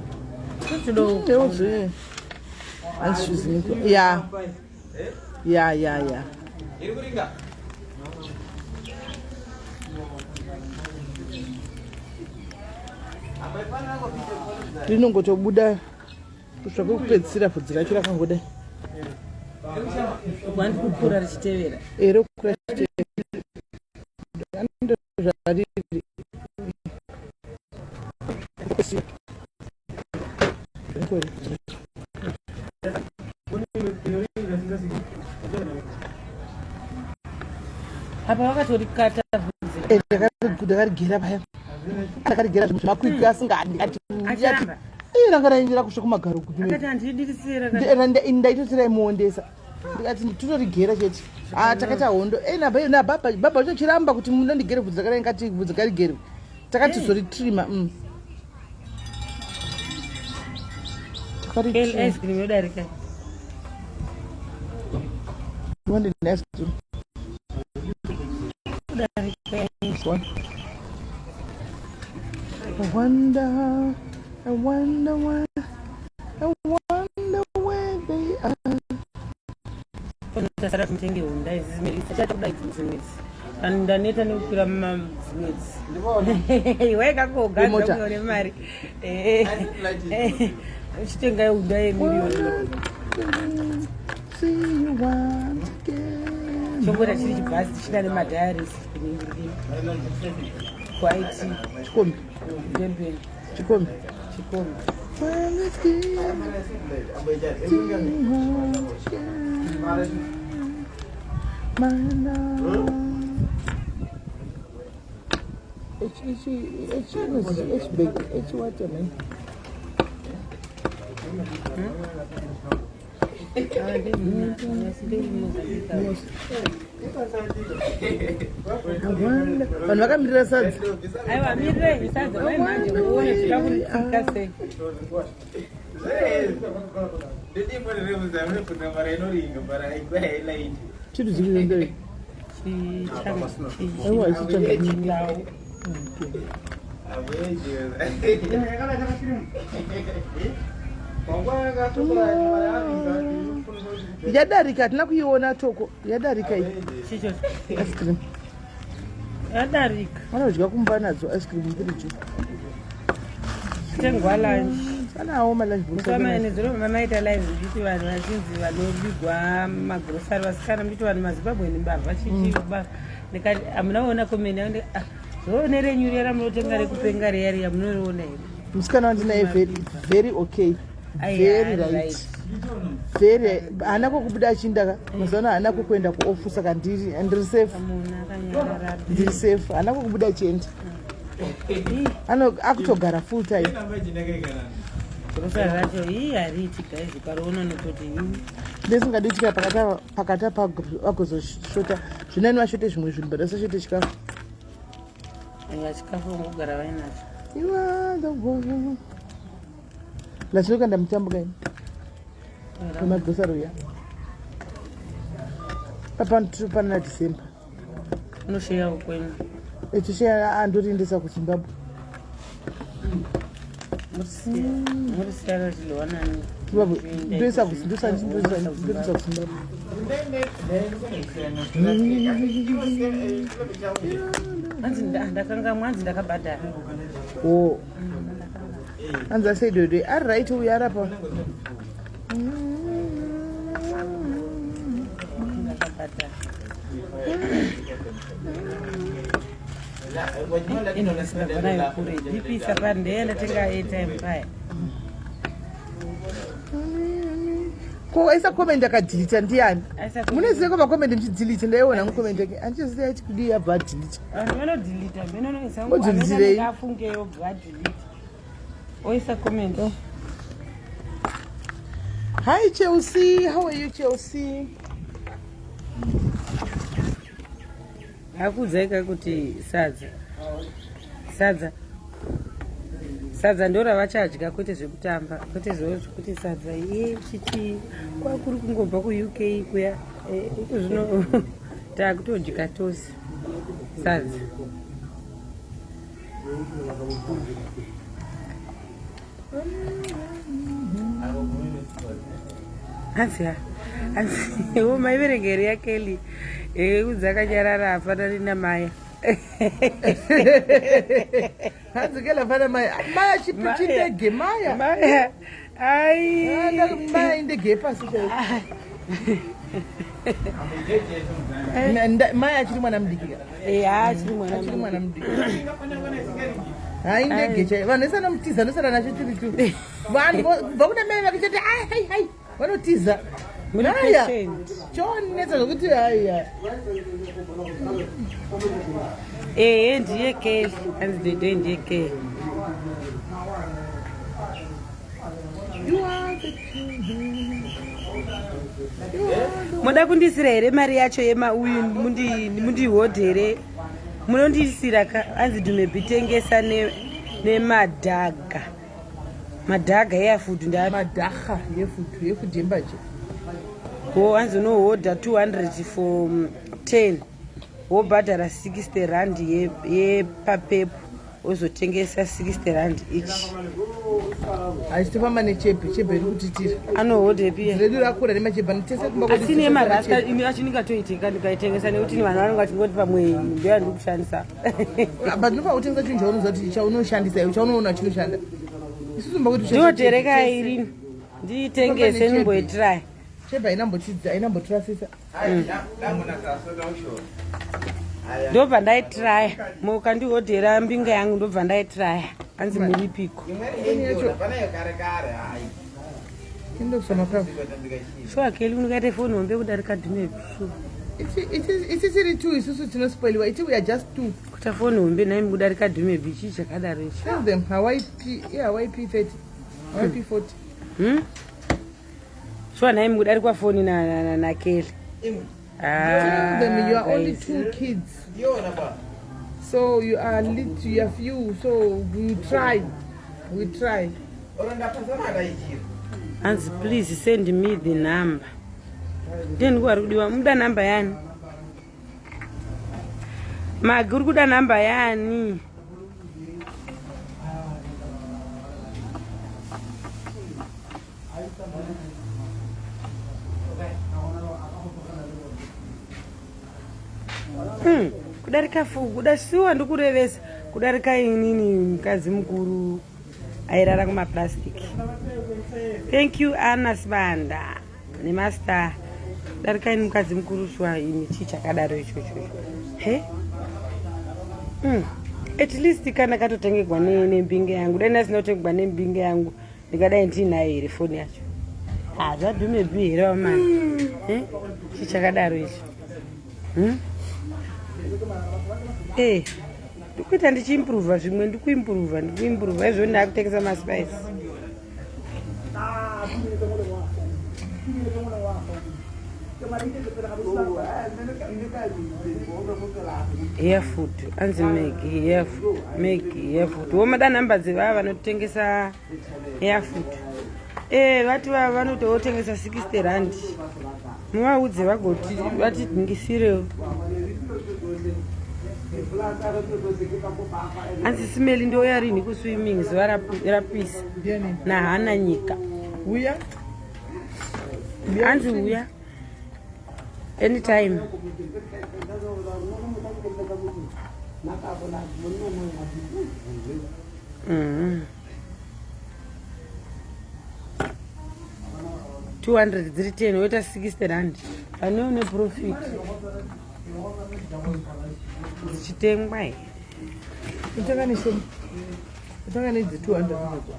Euzve hanzi ya. Rinongotobuda kusvika kwekupedzisira, bvudzi racho rakangodai. Wandi kukura richitevera. Ere kukura zvariri. Apa vakatorikata bvudzi. Ndakarigera paya, ndakarigera zvemakwikwi asingadi. Achiramba. Ranga raindira kusvika kumagaro. Akati handidirisira. Ndaitotira imuondesa, ndikati totorigera chete. Ah, takaita hondo. Nababa baba vacho chiramba kuti munondigere bvudzi rakadai, ngati bvudzi ngarigerwe. Takati zoritrima. Takaritrima. Ice cream yodarika. You want the next one? Kudarika. This one. I wonder, I wonder why, I wonder where they are. Tasara mutenge hunda idzi chata kuda dzimwe idzi. Ndaneta nekukwira madzimwe idzi. Waikakogadza. Imota. Kuone mari uchitenga hunda yemiliyoni. See you once again. Chongoita chiri chibhazi tichida nemadiaries kuit. Chikombi. Durban. Chikombi. Chikombi. Well, it's good. See you once again. My love. H H H H big H what I mean. Vanhu vakamirira sadza. Aiwa, mirirei sadza mai manje muone tida kuritsika sei. Chiri chiri aiwa ichichanga. Yadarika, hatina kuiona toko yadarika iyi. Chicho. Ice cream. Yadarika. Vanodya kumba nadzo ice cream mufiriji. Tengwa lunch. Anawo malunch box. Musamane mamaita live muchiti vanhu vachinzi vanobigwa magrosari vasikana, muchiti vanhu maZimbabwe nembavha chichiba. Ndikati hamuna kuona comment yangu. Zoone renyu riya ramunotenga rekupenga riya riya, munoriona here? Musikana wandinaye very very okay. Ai, very ari right. Right. Very haana kwokubuda achinda ka mazuva ano, haana kwokuenda kuofu, saka ndiri safe. Munhu akanyarara. Ndiri safe, haana kwokubuda achienda. Ano akutogara full time. Grosari racho ii hariiti guys, ukariona unototi ii. Ndisingadi kutyira pakati apa vagozoshota zvinani, vashote zvimwe zvinhu, but vasashote chikafu. Aiwa, chikafu ungogara vainacho. You are the one. Lashinokanda mutambo kaini wemagrosari uya papanana December. Unosheyawo kwenyu. Echisheya andoriendesa kuZimbabwe. Murisiyana chidlowanani. Zimbabwe ndoisa ndoisa kuZimbabwe. Hanzi ndakangamwa, hanzi ndakabhadhara. O anzi aseidodoi ari right uyu arapa. Ndakabhadhara. Inonosingabva nayo kure dipisa pa ndeye ndatenga airtime paya. Ko aisa comment akadelete ndiani? Aisa. Munoziva ko macomment muchidelete, ndaiona mucomment yake andichiziva yaiti kudii, yabva adelete. Vanhu vanodelete menonoisa. Odeletirei? Afungeyo bva adelete oisa comment. Hi Chelsea, how are you, Chelsea? Akuudzaika kuti sadza ndo ravachadya, kwete zvekutamba, kwete zvekuti sadza iye chiti kwakuri kungobva kuUK kuya. Iko zvino taakutodya tose sadza. Hanzi hanzi wo maiverengeri yaKeli kudzi akanyarara afanani namaya. Hanzi Kela fana maya, maya chindege maya. Maya ai. Ah, maya indege yepasi chaiyo. Maya achiri mwana mudiki ka. Ya, achiri mwana. Achiri mwana mudiki, hai, ndege chaiyo. Vanhu vese vanomutiza, nosara nacho tiri tu vanhu kubva kuna mai vake chati ai hai hai, vanotiza. Muri Haya. patient. Chonetsa zvokuti haiya. Ehe, ndiye Keli, hanzi dede ndiye Keli. You are the king. You are the Moda kundisira here mari yacho yemauyu? Mundihodhere, munondisira ka. Hanzi dhumebi tengesa nemadhaga, madhaga eyafood ndaa. Madhaga yefood, yefood yembaje. Ho, hanzi unohodha 200 for 10, wobhadhara 60 rand yepapepo, wozotengesa 60 rand each. Achitofamba nechebhe, chebhe iri kutitira. Anohodhepi? Redu rakura nemachebhe anotesa kumba kwedu. Asi nemarasta ini acho ndingatoiteka ndikaitengesa, nekuti vanhu vanonga vachingoti pamwe ndoyandiri kushandisa. But unofanira kutengesa chinhu chaunoziva kuti chaunoshandisa iwe, chaunoona chinoshanda. Isusu mba kuti Ndinotereka irini, ndiitengese, ndimboitrai. Chebha ainambotirasisa. Ndobva ndaitraya, mukandihodhera mbinga yangu, ndobva ndaitraya. Hanzi muripiko? Indokusoma. Shuwa Keli, ungaite foni hombe kudarika Dhumebi, shuwa? Isi tiri two, isusu tinospoiliwa. Iti we are just two. Kuita foni hombe naimi kudarika Dhumebi, chii chakadaro ichi? Tell them Hawaii P, yeah, Hawaii P30, Hawaii P40. Shuwa naimi, kudarikwa foni naKeli? Tell them you are only two kids. So you are little, you are few, so we try. We try. Hanzi please send me the number. Ndeni kuvari kudiwa, muda namba yani? Magi, uri kuda namba yani? Kudarika kuda siwa, ndikurevesa, kudarika inini mukadzi mukuru airara kumaplastic. Thank you, Anna Sibanda nemaster. Kudarika ini mukadzi mukuru, shuwa imi, chii chakadaro ichocho? He. At least kana katotengegwa nembinga yangu. Dai ndasina kutengegwa nembinga yangu, ndingadai ndiinayo here foni yacho? Ha, zvaDhumebi here vamani? Chii chakadaro icho? Hmm? Eh, ndikuita ndichiimprova zvimwe, ndikuimprova, ndikuimprova izvo. Ndakutengesa maspice. Hair food, anzi Megi hair food, Megi hair food. Womada nhamba dzevava vanotengesa hair food? E, vati vava vanototengesa 60 rand. Muvaudze vagoti vatidingisirewo. Anzi simeli, ndoya rinhi kuswimming zuva rapisa? Ndiani? Nahana nyika. Uya? Hanzi uya anytime. 200 dziri 10, woita 60 rand, pane une profit dzichitengwa here? Utanga neshoma. Utanga nedzi 200 idzodzo.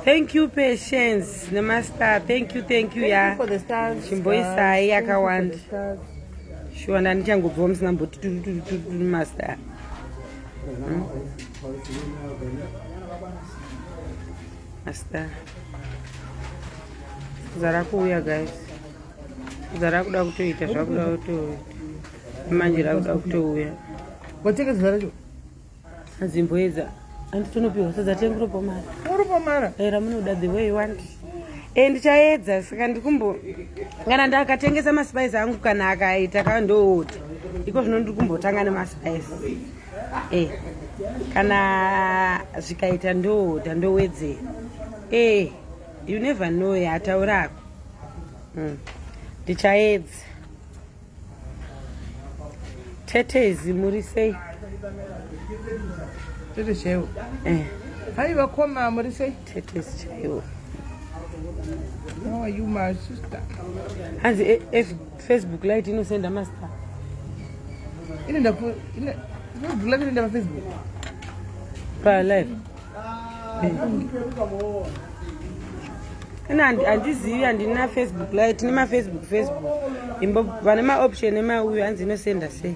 Thank you, Patience nemaster. Thank you, thank you. Thank Ya you for the stars, Chimboisai guys. Thank you for yakawanda. the stars. Shuwa, ndandichangobvawo musina mboti tutututu master. Master, sadza rakuuya guys, sadza rakuda kutoita, zvakuda kutoita manje, rakuda kutouya. Watenga zuva racho? Azimboedza, anditonopiwa sadza, tenguropa mari. Uripo mara. Era munoda the way you want. E, ndichaedza. Saka ndikumbo kana ndakatengesa maspice angu, kana akaita kandoota iko zvino, ndiri kumbotanga nemaspice. E, kana zvikaita ndoota, ndowedzera. E, you never know, yataurako. Ndichaedza. Tetezi, muri sei? Tete chaiwo. Eh. Hai vakoma, muri sei? Tetezi chaiwo. How are you, my sister? Hanzi Facebook Lite inosenda master. Inoenda ku Facebook Live, inoenda paFacebook. Palive ina handizivi, handina Facebook Lite nemaFacebook. Facebook imbo vane maoption emauyu. Hanzi inosenda sei?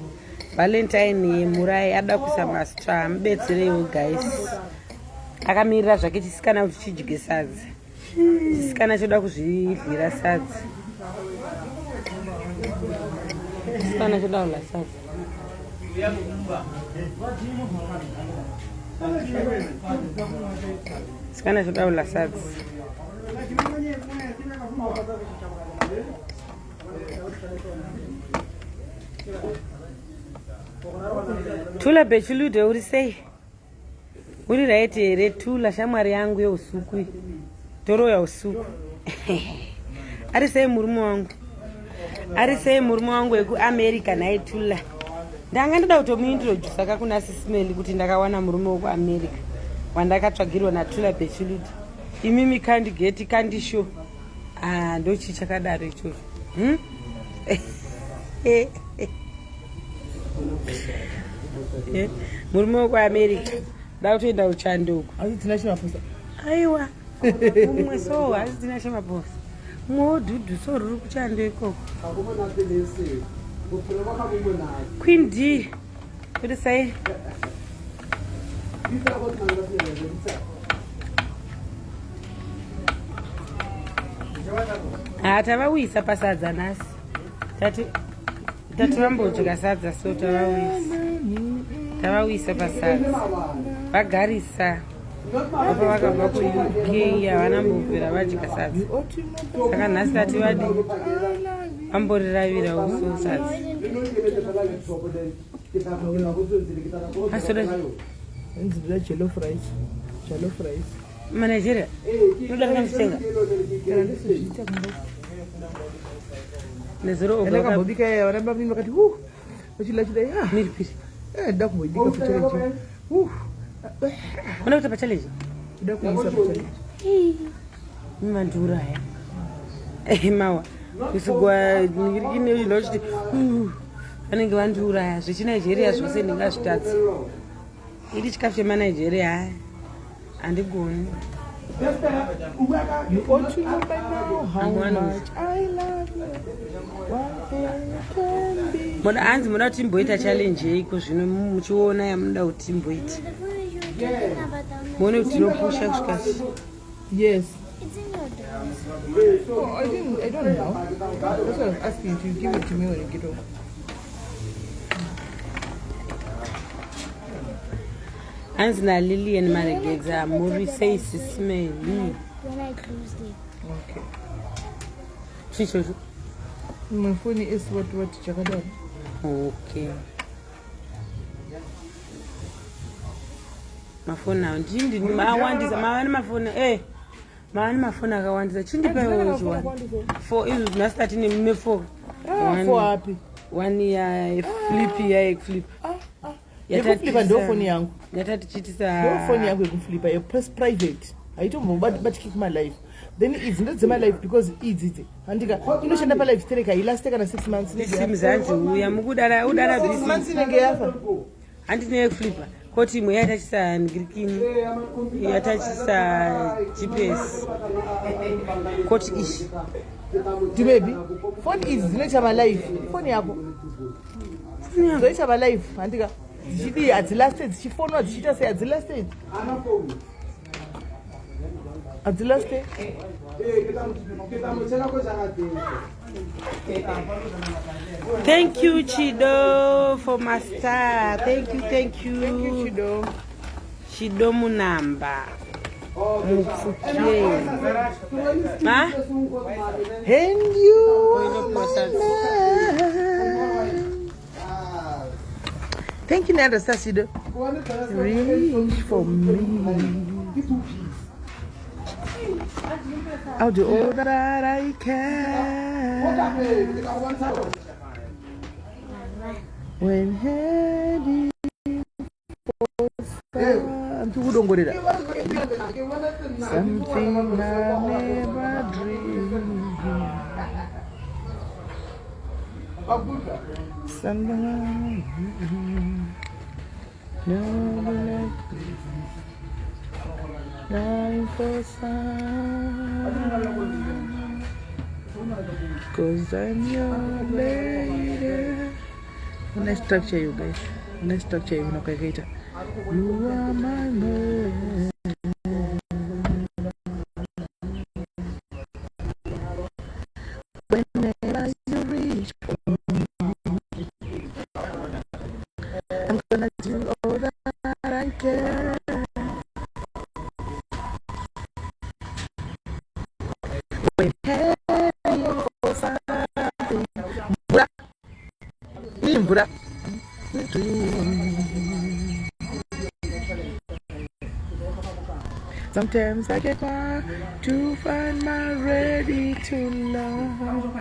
Valentine yemurai ada kuisa mastra, mubetsereiwo guys. Akamirira zvake chisikana kuti chidye sadza. Chisikana choda kuzvidyira sadza, chisikana choda kudya sadza. Chisikana choda kudya sadza. Tula Bechulude, uri sei? Uri right here, Tula, shamwari yangu yeusuku iyi? Toroya usuku. Ari sei murume wangu? Ari sei murume wangu wekuAmerica nhai, Tula? Ndanga ndoda kutomuintrodusa kakuna Sisimeli kuti ndakawana murume wekuAmerica wandakatsvagirwa naTula Bechulude. Imimi kandigeti kandisho. Ah, ndochii chakadaro ichocho? Eh, murume wekuAmerica da kutoenda kuchanduko. Asi tina chimaposa. Aiwa, mumwe so asi tina chemaposa, mumwe wodhudhu so ruri kuchando ikoko. Queen D kuti sai. Ha, tavawisa pasadza nhasi. Tati vambodya sadza, so tavawisa pasadza, vagarisa apa vakabva kuUK, havana mbobvira vadya sadza, saka nhasi tati vadi vamboriravira uso sadza. Asoda. Nzibira jollof rice, jollof rice. MaNigeria unoda kana mutenga. Kana ndisozviita kumba. Nezuro oga. Ndakambobika yaya, vana bamini vakati hu vachila chida ya. Miripiri. Eh, nda kumboibika pachallenge. Unoda kuita pachallenge? Nda kuisa pachallenge. Mandiuraya mawa kusugwa nechiti vanenge vandiuraya. ZvechiNigeria zvose ndingazvitadza iri chikafu chemaNigeria, haya, handigoni. You ought to know by now how I'm one of- much I love you. One thing can be. Muda hanzi muda kuti timboita challenge yeiko zvino? Muchiona yamunoda kuti timboita, muone kuti tinopusha kusvika. Yes. It's in your dress. Oh, I didn't. I don't know. That's what I was asking you to give it to me when you get home. Hanzi naLilian Maregedza, muri sei sisimeli? When I closed it. Okay. Chichocho. My phone is what chakadaro. Okay, mafoni awo ndindi mawandisa, mava nemafoni mava nemafoni akawandisa. Chindipaiwo chiwani four izvo nhasi tati nefour. Ah, four api? One ya flip, ya yekuflip. Ah, ah. Yekuflipa ndo foni yangu. Yatatichitisa. Ndo foni yangu yekuflipa yepress private. Haitombobatiki kumalive. Then idzi ndedzemalive because idzi idzi handika inoshanda palive sterek, hailaste kana 6 months. Simu hanzi uya mukudara udara. 6 months inenge yafa. Handine yekuflipa koti imwe yatachisa ngirikini, yatachisa GPS koti ishi. Dibebi, foni idzi dzinoita malive. Foni yako dzoita malive handika dzichidii, hadzilaste dzichifonwa dzichiita sei, hadzilaste, hadzilaste. Thank you, Chido, for my star. Thank you, thank you. Thank you, Chido. Chido Munamba Mupfuke ma. And you are my man. Thank you, Nanda Sasido. Reach for me. I'll do all that I can. When heading for some, ndikudongorera. Something I never dreamed. Something never let dying for some. 'Cause I'm your lady. Nice structure, you guys. Nice structure, you know, You are my man. Whenever you reach for me, I'm gonna do all that I can. When heading for something, mvura, mvura. Dream. Sometimes I get hard to find my ready to love.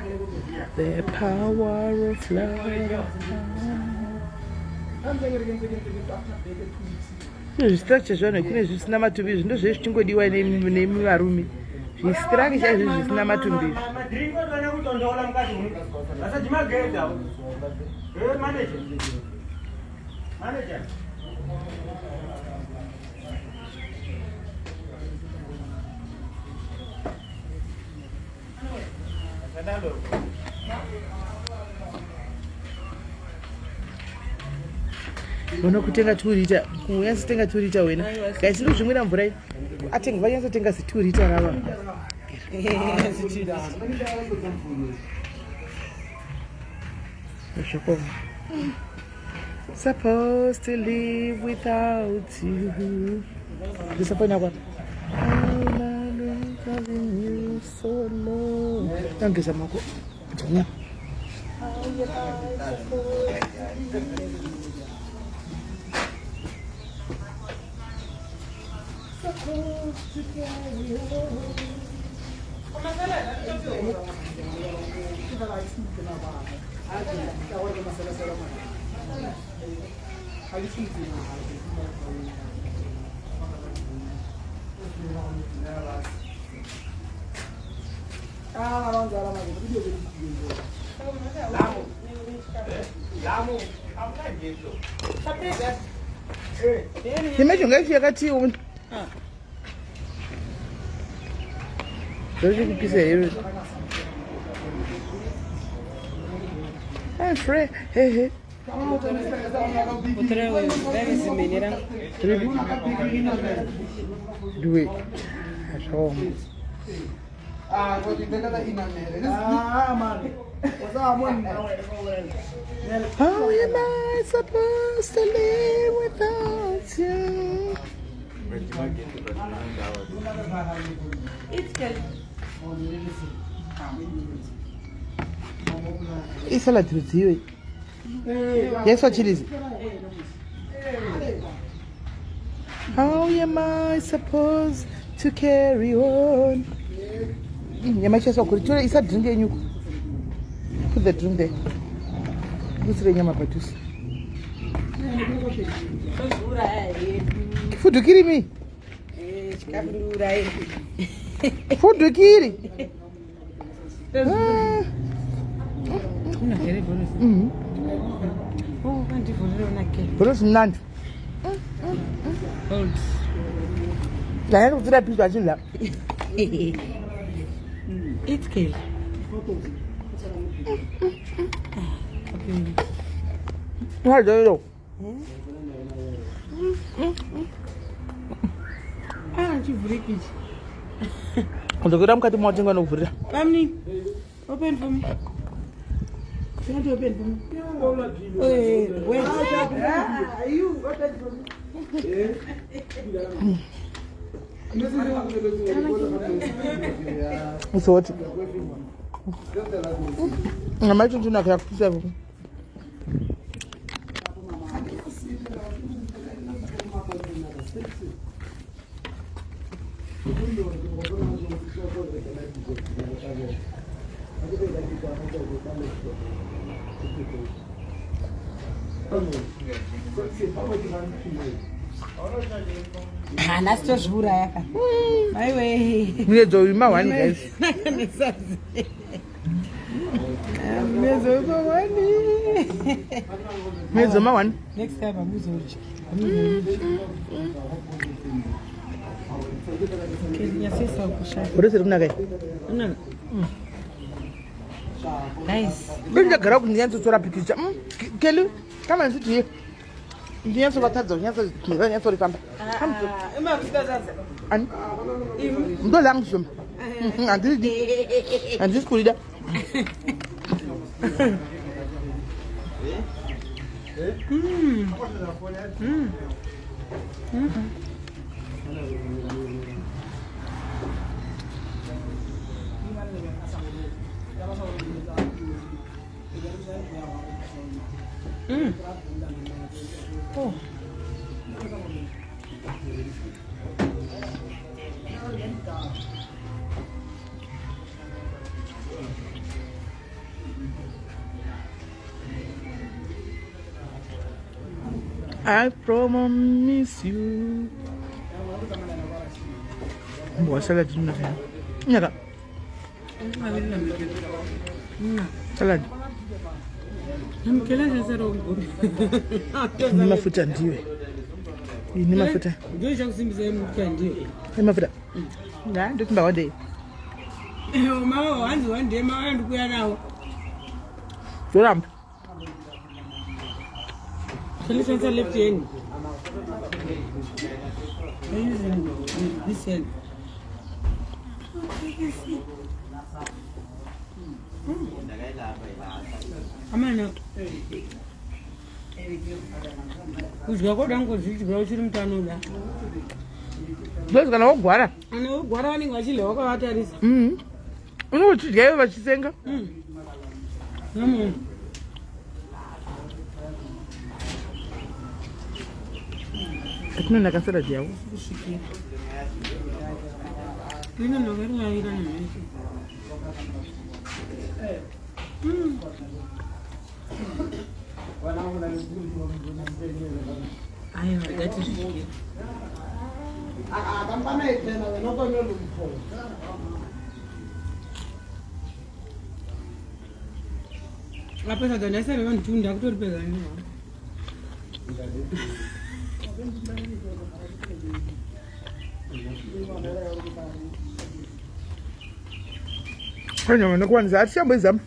The power of love. Zvistructure zvanhu kune zvisina matumbi izvi ndozvee zvichingodiwa nemi varume. Zvistructure izvi zvisina matumbi izvi. Uno kutenga 2 liter, kunyatsotenga 2 liter wena. Guys, iri zvimwira mvura iyi. Atenge vanyatsotenga zi 2 liter rava. Zvakoma. Supposed to live without you. Disappoint kwa. Loving you so long. Tangeza mako. Dzvanya. Imagine guys yakati zvozvikupisa here? I'm free. Hey, hey. Really? Do it. Zvakaoma. How am I supposed to live without you? Isalad rudziwe. Yes, chilies. How am I supposed to carry on? Nyama ichaiswa kuri tora isa drink yenyuko. Put the drink there. Kusire nyama padhuze. Fudukiri mi. Fudukiri. Bhonosi mnandi. Ndanyanya kutsira pizza achidya. Eat, Kelly. Wadyo. Ah, chivhuriki ichi. Ndokuita mukati mawatenga nokuvhurira. Bamni, open for me. You want to open for me? Wait, wait. Usoti. Nyama yacho ndinaka yakupisa. Hanasi tozviuraya ka. Maiwe. Muyedzo uyu ma1 guys. Muyedzo uyu ma1. Muyedzo ma1. Next time amuzodyi. Nyasisa kushaya. Bhorosi iri kunaka iyi. Guys. Ndinogara kuti ndinyatsotora pikicha. Kelly, come and sit here. Ndinyatsovatadza kunyatsorifamba. Ani? Ndo langu shoma. Handidi. Handisi kurida. Oh. I promise you. Mboga salad inonaka. Nyaka. Salad. Ine mafuta ndiwe. Ine mafuta. Ine mafuta. Nda ndotimba one day. Mama hanzi one day mama ndikuya nawo. Zoramba. Shandishandisa left hand. This hand. Amana. Kudya koda ngozvidya uchiri mutano da. Because kana wogwara. Ana wogwara vanenge vachidya wakavatarisa. Unenge uchidya ivo vachitsenga. Atinonaka salad yavo. Kusvikira. Rinonaka rinavira nemheshe. Aiwa ngatizvidyire. Apa sadza ndaisareva nditunda kutoripedza ndiro. Kanyama nokuwanisa atichamboizama.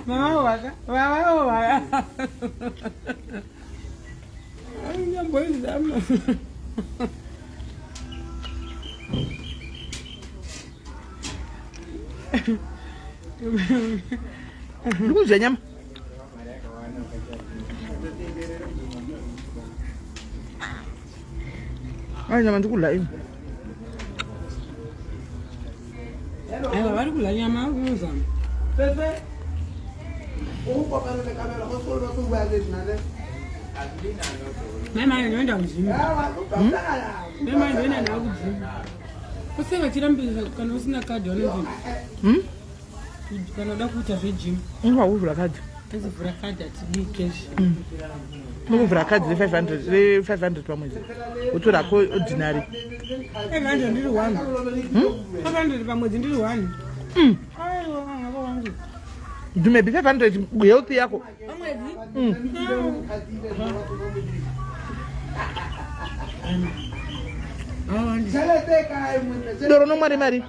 Mama waka, mama waka. Atichamboizama. Ndikudya nyama. Ai nyama ndikudya ini. Aiwa vari kudya nyama unozama. Pepe. O kopane le kamera go sekolo ba se bua le nna ne. Mai mai ndinoenda kujimu. Mai mai ndinoenda nawo kujimu. Use vachirambisa kana usina kadhi vanonzi. Kana uda kuita zvejimu. Unofana kuvhura kadhi. Anzi vhura kadhi hatidii cash. Unokuvhura kadhi re500 re500 pamwedzi. Wotora ko ordinary. 500 ndiri 1. 500 pamwedzi ndiri 1. Aiwa ngava wangu. Maybe 500 health yako. Pamwedzi? Doro nomwari mari.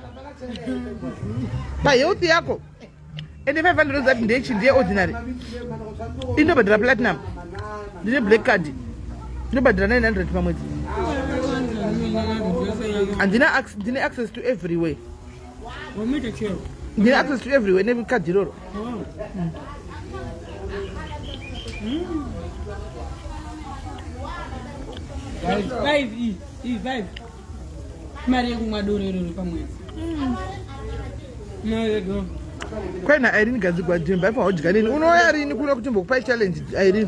Pahealth yako. Ende 500 zati ndechi ndiye ordinary. Indobhadhara platinum. Ndine black card. Ndinobhadhara 900 pamwedzi. Handina ndine access to everywhere. Wamuita chero. Ndine access to everywhere nekadhi iroro. Five e e five. Mari yekumwa doro iroro pamwedzi. Mari yedoro. Kwaina Irene Gadzigwa Dhimba ifa wadya nini? Unouya rini kuno kuti mbokupai challenge Irene?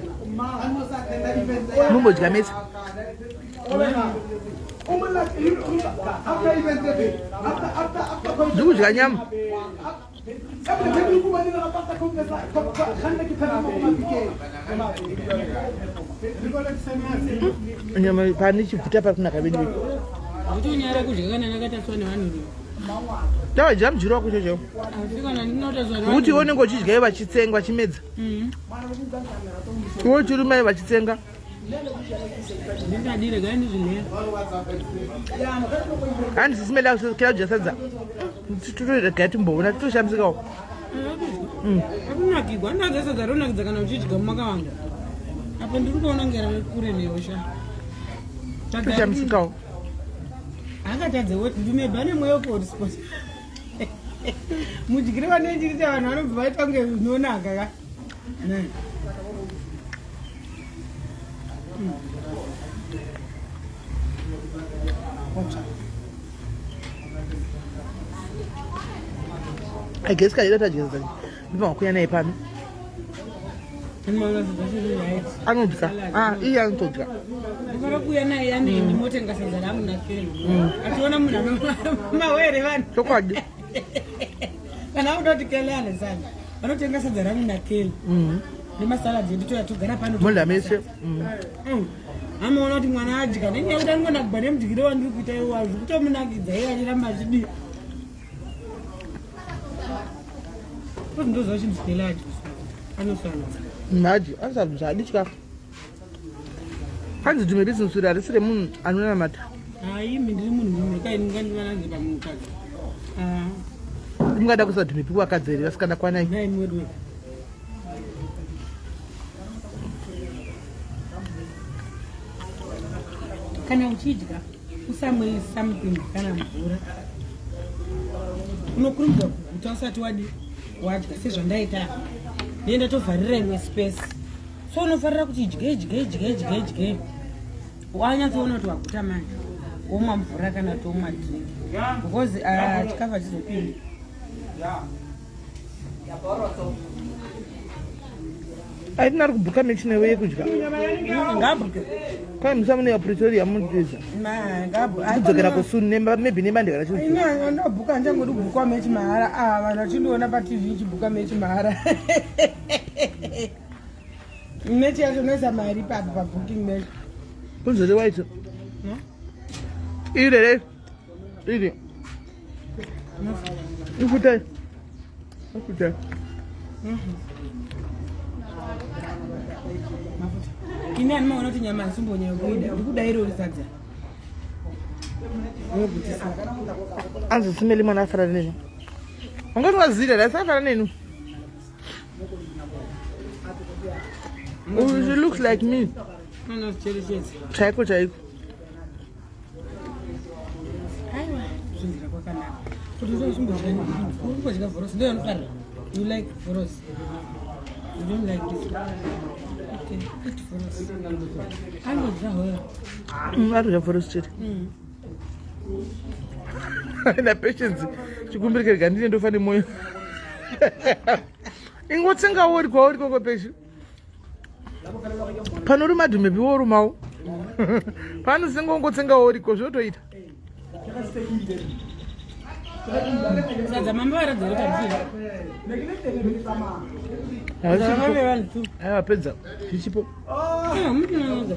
Mumbodya mese. Ndikudya nyama. Nyama pane chibvuta pari kunaka vedu. Kuti unyara kudya kana ndakataswa nevanhu. Tawadya mujiro wako chocho. Asi kana ndinotaswa nevanhu. Kuti unenge uchidya ivo vachitsenga vachimedza. Iwe uchiruma ivo vachitsenga. Ndingadire gai ndizvinera. Handisi simela kudya sadza. Titorega timboona titoshamisikawo. Akunakigwa andadza sadza ronakidza kana uchidya mumakawanda. Apa ndiri kuona ngera kure newe sha. Toshamisikawo. Akatadze woti ndimebha nemweya wekuhotspot. Mudyire vanoendirita vanhu vanobva vaita kunge zvinonaka ka. I guess kaida tadya sadza. Ndibva kuuya naye pano. Anoona sadza chiri right. Anodya. Iye anotodya. Ndinofanira kuuya naye ane ndimotenga sadza rangu nakero. Achiona munhu mawere vanhu. Chokwadi. Kana akuda kuti kele ane sadza. Vanotenga sadza rangu nakele. Nemasalad edu toya togara pano. Modla mese. Amaona kuti mwana adya nenyaya yekuti anongonakigwa nemudyiro wandiri kuita iwawo zvikutomunakidza iye achiramba achidii. Kuti ndoziva chinhu chitela adya anosarudza. Haji anosarudza haadi chikafu. Hanzi dhume business iri harisi remunhu anonamata. Haimi ndiri munhu rume kaini ngandivananzi pamunhukadzi. Ah. Mungada kuisa dhume piku vakadzi here vasikana kwanai. Nhai mwedu. Kana uchidya usamwe something kana mvura. Unokurumidza kuguta usati wadi wadya sezvandaita. Ndiye ndatovharira imwe space. So unofarira kuti dye dye dye dye dye. Wanyatsoona kuti waguta manje. Womwa mvura kana kuti womwa drink. Because chikafu hachizopindi. Atina ari kubhuka michina iwe yekudya. Ngabhuke. Kwai musa mune Pretoria mutiza. Kudzokera kusuni nemba maybe nemande kana chii. Ina ndobhuka ndichangodi kubhukwa mechi mahara. Ah vanhu vachindiona pa TV ichibhuka mechi mahara. Mechi yacho unoisa mari ipapo pa booking mechi. Kunzore waito. No? Iri re. Iri. Ifutai. Ifutai. Mafuta. Ini ani maona kuti nyama hasimbonyanya kuida. Ndikuda irori sadza. Unogutisa. Anzi simele mwana afanana neni. Wanga usingazira here asi afanana neni. Oh, she looks like me. Anozvicherechedza. Chaiko chaiko. Aiwa, kuzvinzira kwakanaka. Kuti uzochimbodya umbodya vhorosi ndiyo yanofarira. You like vhorosi. You don't like this one. Okay, eat vhorosi. Anodya hoyo. Arikudya vhorosi chete. Na patience chikumbirike rega ndine ndofa nemwoyo. Ingotsengawo uri kwauri koko peshi. Panoruma dhumepi worumawo. Panosenga ungotsengawo uriko zvotoita. Sadza mamba varatidza kuti handisiri. Sadza mamba vanhu tu. Aiwa pedza zvichipo. Hamuchina sadza.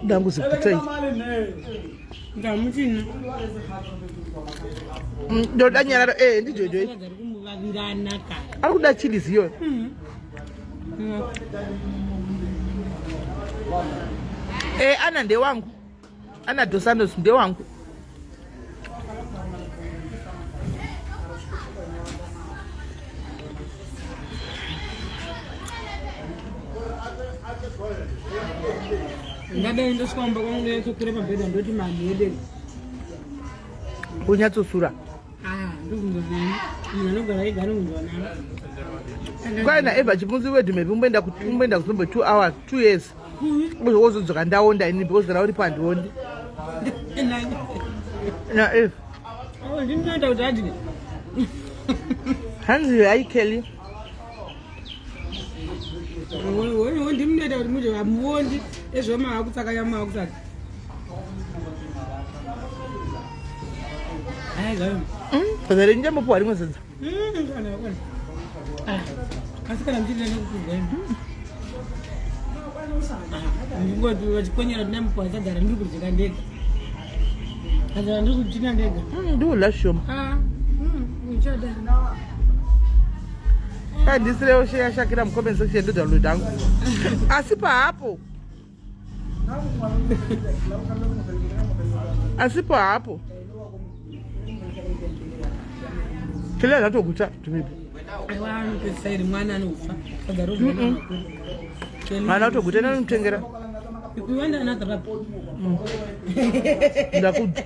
Dangu zikutsei. Ndamuchina. Ndoda nyararo eh ndijojo. Sadza rikumuvavirana ka. Ari kuda chilies iyoyo. Eh Ana ndewangu. Ana dos Santos ndewangu. Ndadai ndosvika kumba kwangu ndonyatsokwira pabhedha ndoti manhede. Kunyatsosura. Ah, ndobvunzwa nani? Munhu anogara ega anobvunzwa nani? Kwai na Eva Chipunzi wedu maybe umboenda umboenda kuzombo 2 hours 2 years. Wozodzoka ndaonda ini because kana uripo handiondi. Na Eva. Oh, ndinoita kuti adye. Hanzi hayi Kelly. Ndimunoita kuti mudye hamuondi ezvo maakutsakanya maakutsaka. Hayi zvayo. Sadza renyu chambopuwa rimwe sadza. Asi kana muchiita nekupurwa imi. Ndingoti vachikonyera kuti ndamupuwa sadza randiri kudya ndega. Sadza randiri kuchina ndega. Ndiudya shoma. Ah, uchada. Kandisirewo sheya shakira mucomment section ndodownload hangu. Asi pahapo. Asipo hapo. Kila zvatoguta tumipi. Aiwa anopedzisa iri mwana anofa. Sadza rozwa makuru. Mwana atoguta nanomutengera. You want another papa? Ndakudya.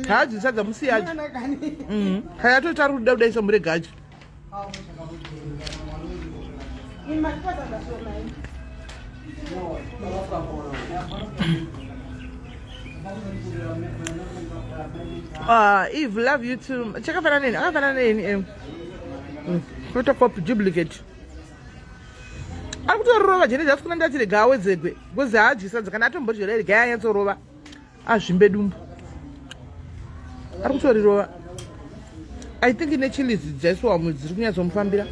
Haji sadza musiyaji. Kaya atoti ari kuda kudaisa murega acho. Ah, Eve, love you too. Chakafanana neni, akafanana neni. Eh. Photocopy duplicate. Ari kutorova jene just kuna ndati rega awedzegwe because haadyi sadza kana atombodyera rega anyatsorova azvimbe dumbu. Ari kutorirova. I think ine chilies dzaiswa mu dziri kunyatsomufambira.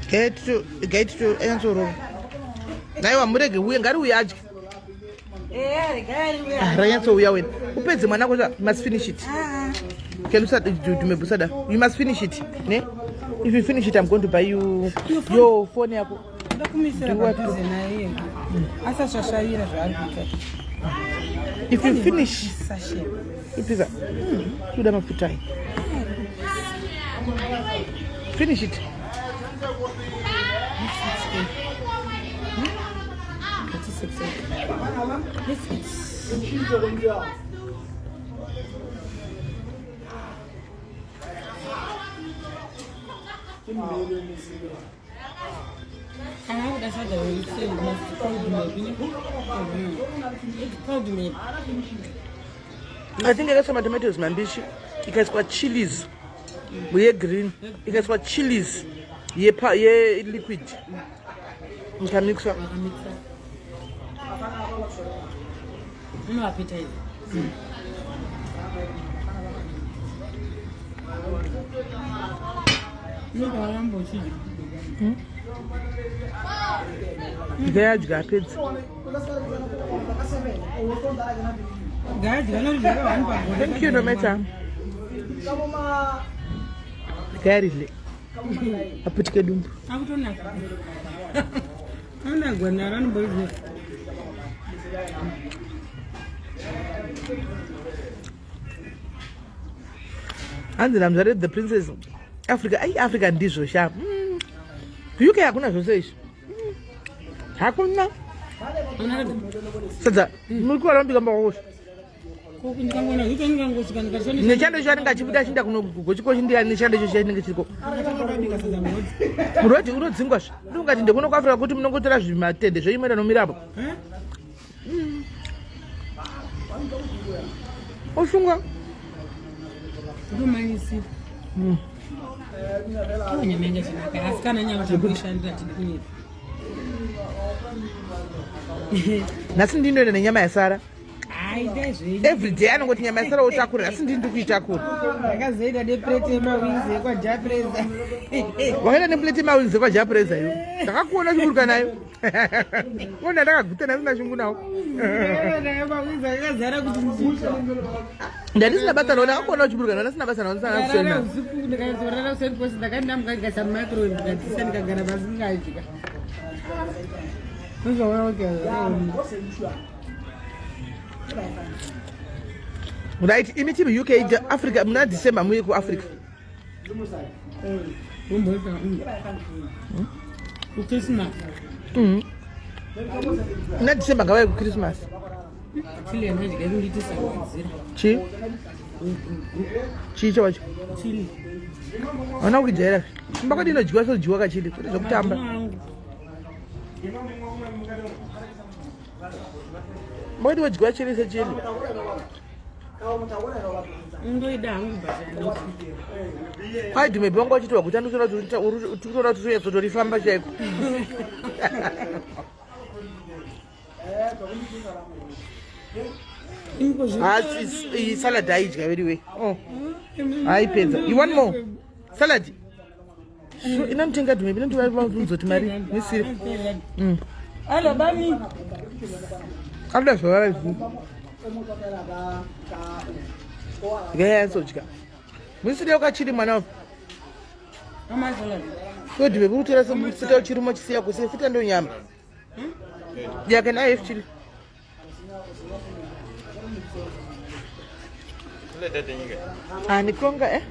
Gaitito anyatsorova. Naiwa murege uye ngari uye adye. Eya, Ranyatsouya wena. Upedze mwana wako, you must finish it. Can you start Dumebusada? You must finish it. Ne? If you finish it, I'm going to buy you your phone yako. Ndakumisira Do what? padhuze naye asasvasvaira zvaari kuita. If you finish, Sashe. ipisa. Kuda mafuta aya. Finish it. Let's eat. Kana kuda sadza recold. I think yakaiswa matomatoes mambishi, ikaiswa chilies yegreen, ikaiswa chilies yeliquid, ikamixwa. Vakamikisa unoappetize. Unobva waramba uchidya. Ndayadya apedza. Gadya noridya kahwani pagore. Thank you, Nometa. Gayaridle aputike dumbu. Akutonaka anagwa naro anomboridya. Hanzi namzare the princess Africa. Ai, Africa ndizvo sha. UK hakuna zvose izvi. Hakuna sadza. Muri kuva ramubika mbakakosha. Ndikangoona zvicho ndikangosvika ndikashona. Nechando icho anenge achibuda achiinda kunogochikochi ndiani nechando icho chinenge chiriko. Ndakatanga kubika sadza mhodzi. Murodi unodzingwa zve ndikungati ndekuno kuAfrica kuti munongotora zvimatende zvenyu moenda nomirapo. Osunga. Ndomanyisira iwo nyama yanga chinaka, asi kana nyama takuishandira tidi kunyepa. Nhasi ndinoenda nenyama yasara. Haidai zvenyu. Everyday anongoti nyama yasara otakura, nhasi ndini ndikuitakura. Ndakazoita neplate yemawings yekwaJapreza. Wakaita neplate yemawings yekwaJapreza iwe? Ndakakuona chiburuka nayo ona, ndakaguta ndasina shungu nawo. Mawings akazara kuti. Ndandisina basa nawo, ndakakuona uchiburuka nawo, ndasina basa nawo, ndisina Ndarara kusena. usiku, ndikazorara useni kwose, ndakandamuka ndikaisa mumicrowave, ndikadzisa, ndikagara pasi ndikadya. Uzoona kuti Right, imi tiri UK, Africa muna December muye kuAfrica. Umboita kuChristmas. Muna December ngavauye kuChristmas. Chili yandadya kunditisangadzira. Chii chii chawacho? Chili. Hauna kuijaira kumba kwedu inodyiwa sodyiwa kachili, kwete zvekutamba. Angu. Kumba kwedu vodyiwa chili sechili. Ndoida hangu but Kwai dhumebi wanga uchiti waguta, ndikutoona kuti unyatsotorifamba chaiko. Iyi salad aidya very way. Oh, aipedza. You want more salad? So, inomutenga dhumebi inondivaunzoti mari misiri. Alo bami. Anoda zvavara izvi ngayanyatsoudya misiri yakachiri mwana. Amasalad. Kodhimebi kutora semufuta uchirimo chisiya kusiya futa ndo nyama. Yeah, can I have chili? Ah, nikonga eh?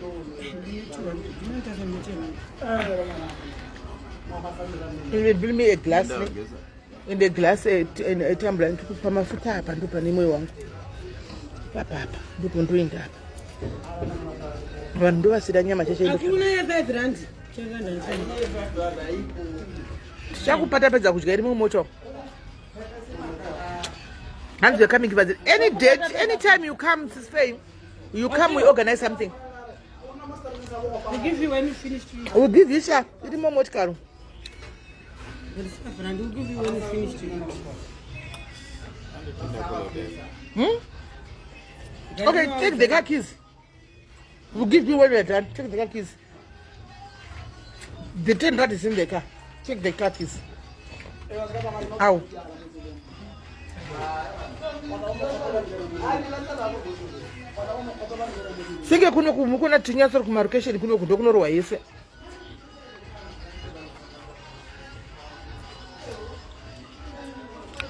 You will bring me a glass, ne? In the glass, a tumbler, ndikupa mafuta apa, ndopa nemwoyo wangu. Papa apa, ndipo ndoenda apa. Vanhu ndovasida nyama chacho. Hakuna ya5 rand. Tichakupata pedza kudya iri mumota. Hanzi we're coming but any date, anytime you come, Sis Faye, you come, we organize something. We give you when you finish to eat. We'll give you sha. Iri mumotikari. There is 5 rand. We'll give you when you finish to eat. Okay, take the car keys. We'll give you when we're done. Take the car keys. The 10 rand is in the car. Check the car keys. Awu. Singe kuno kumukona tinyatsori kumarokesheni kuno ndokunorohwa yese.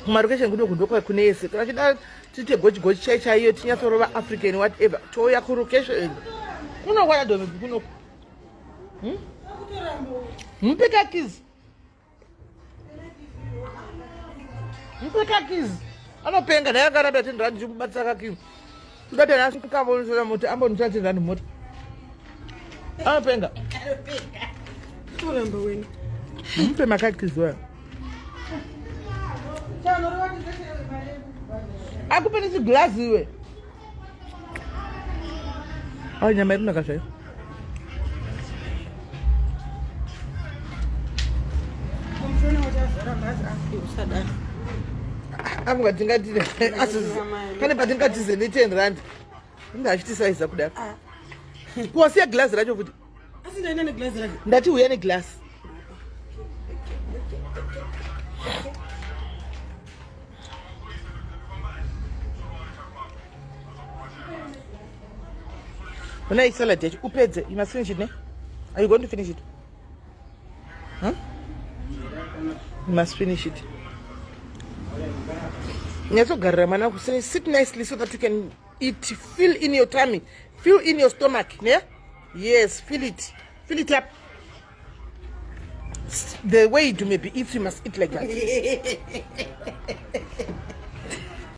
Kumarokesheni kuno ndokwa kune yese. Kana chida tiite gochi gochi chai chaiyo tinyatsorova African whatever. Touya kurokesheni. Kuno kwana domebi kuno. Mupe kakizi. Mupe kakizi. Anopenga naye akaramba 10 rand chikubatisa kakizi. Kudati anasvikavonisora mota ambonisa 10 rand mota. Anopenga. Toramba wena. Mupe makakizi wayo. Akupe nechigirazi iwe. Ai nyama iri kunaka zvayo. Mushona wacho azoramba azi afi usadaro. Afunga tingati pane patingatize ne 10 rand. Inga achitisaiza kudaro. Kuwasiya girazi racho futi. Asi ndaenda negirazi racho. Ndati uya negirasi. Una salad yacho upedze. You must finish it, ne? Are you going to finish it? Huh? You must finish it. Nyatsogarira mwana wako. Say, sit nicely so that you can eat. Fill in your tummy. Fill in your stomach. Ne? Yes, fill it. Fill it up. The way it may be, if you must eat like that.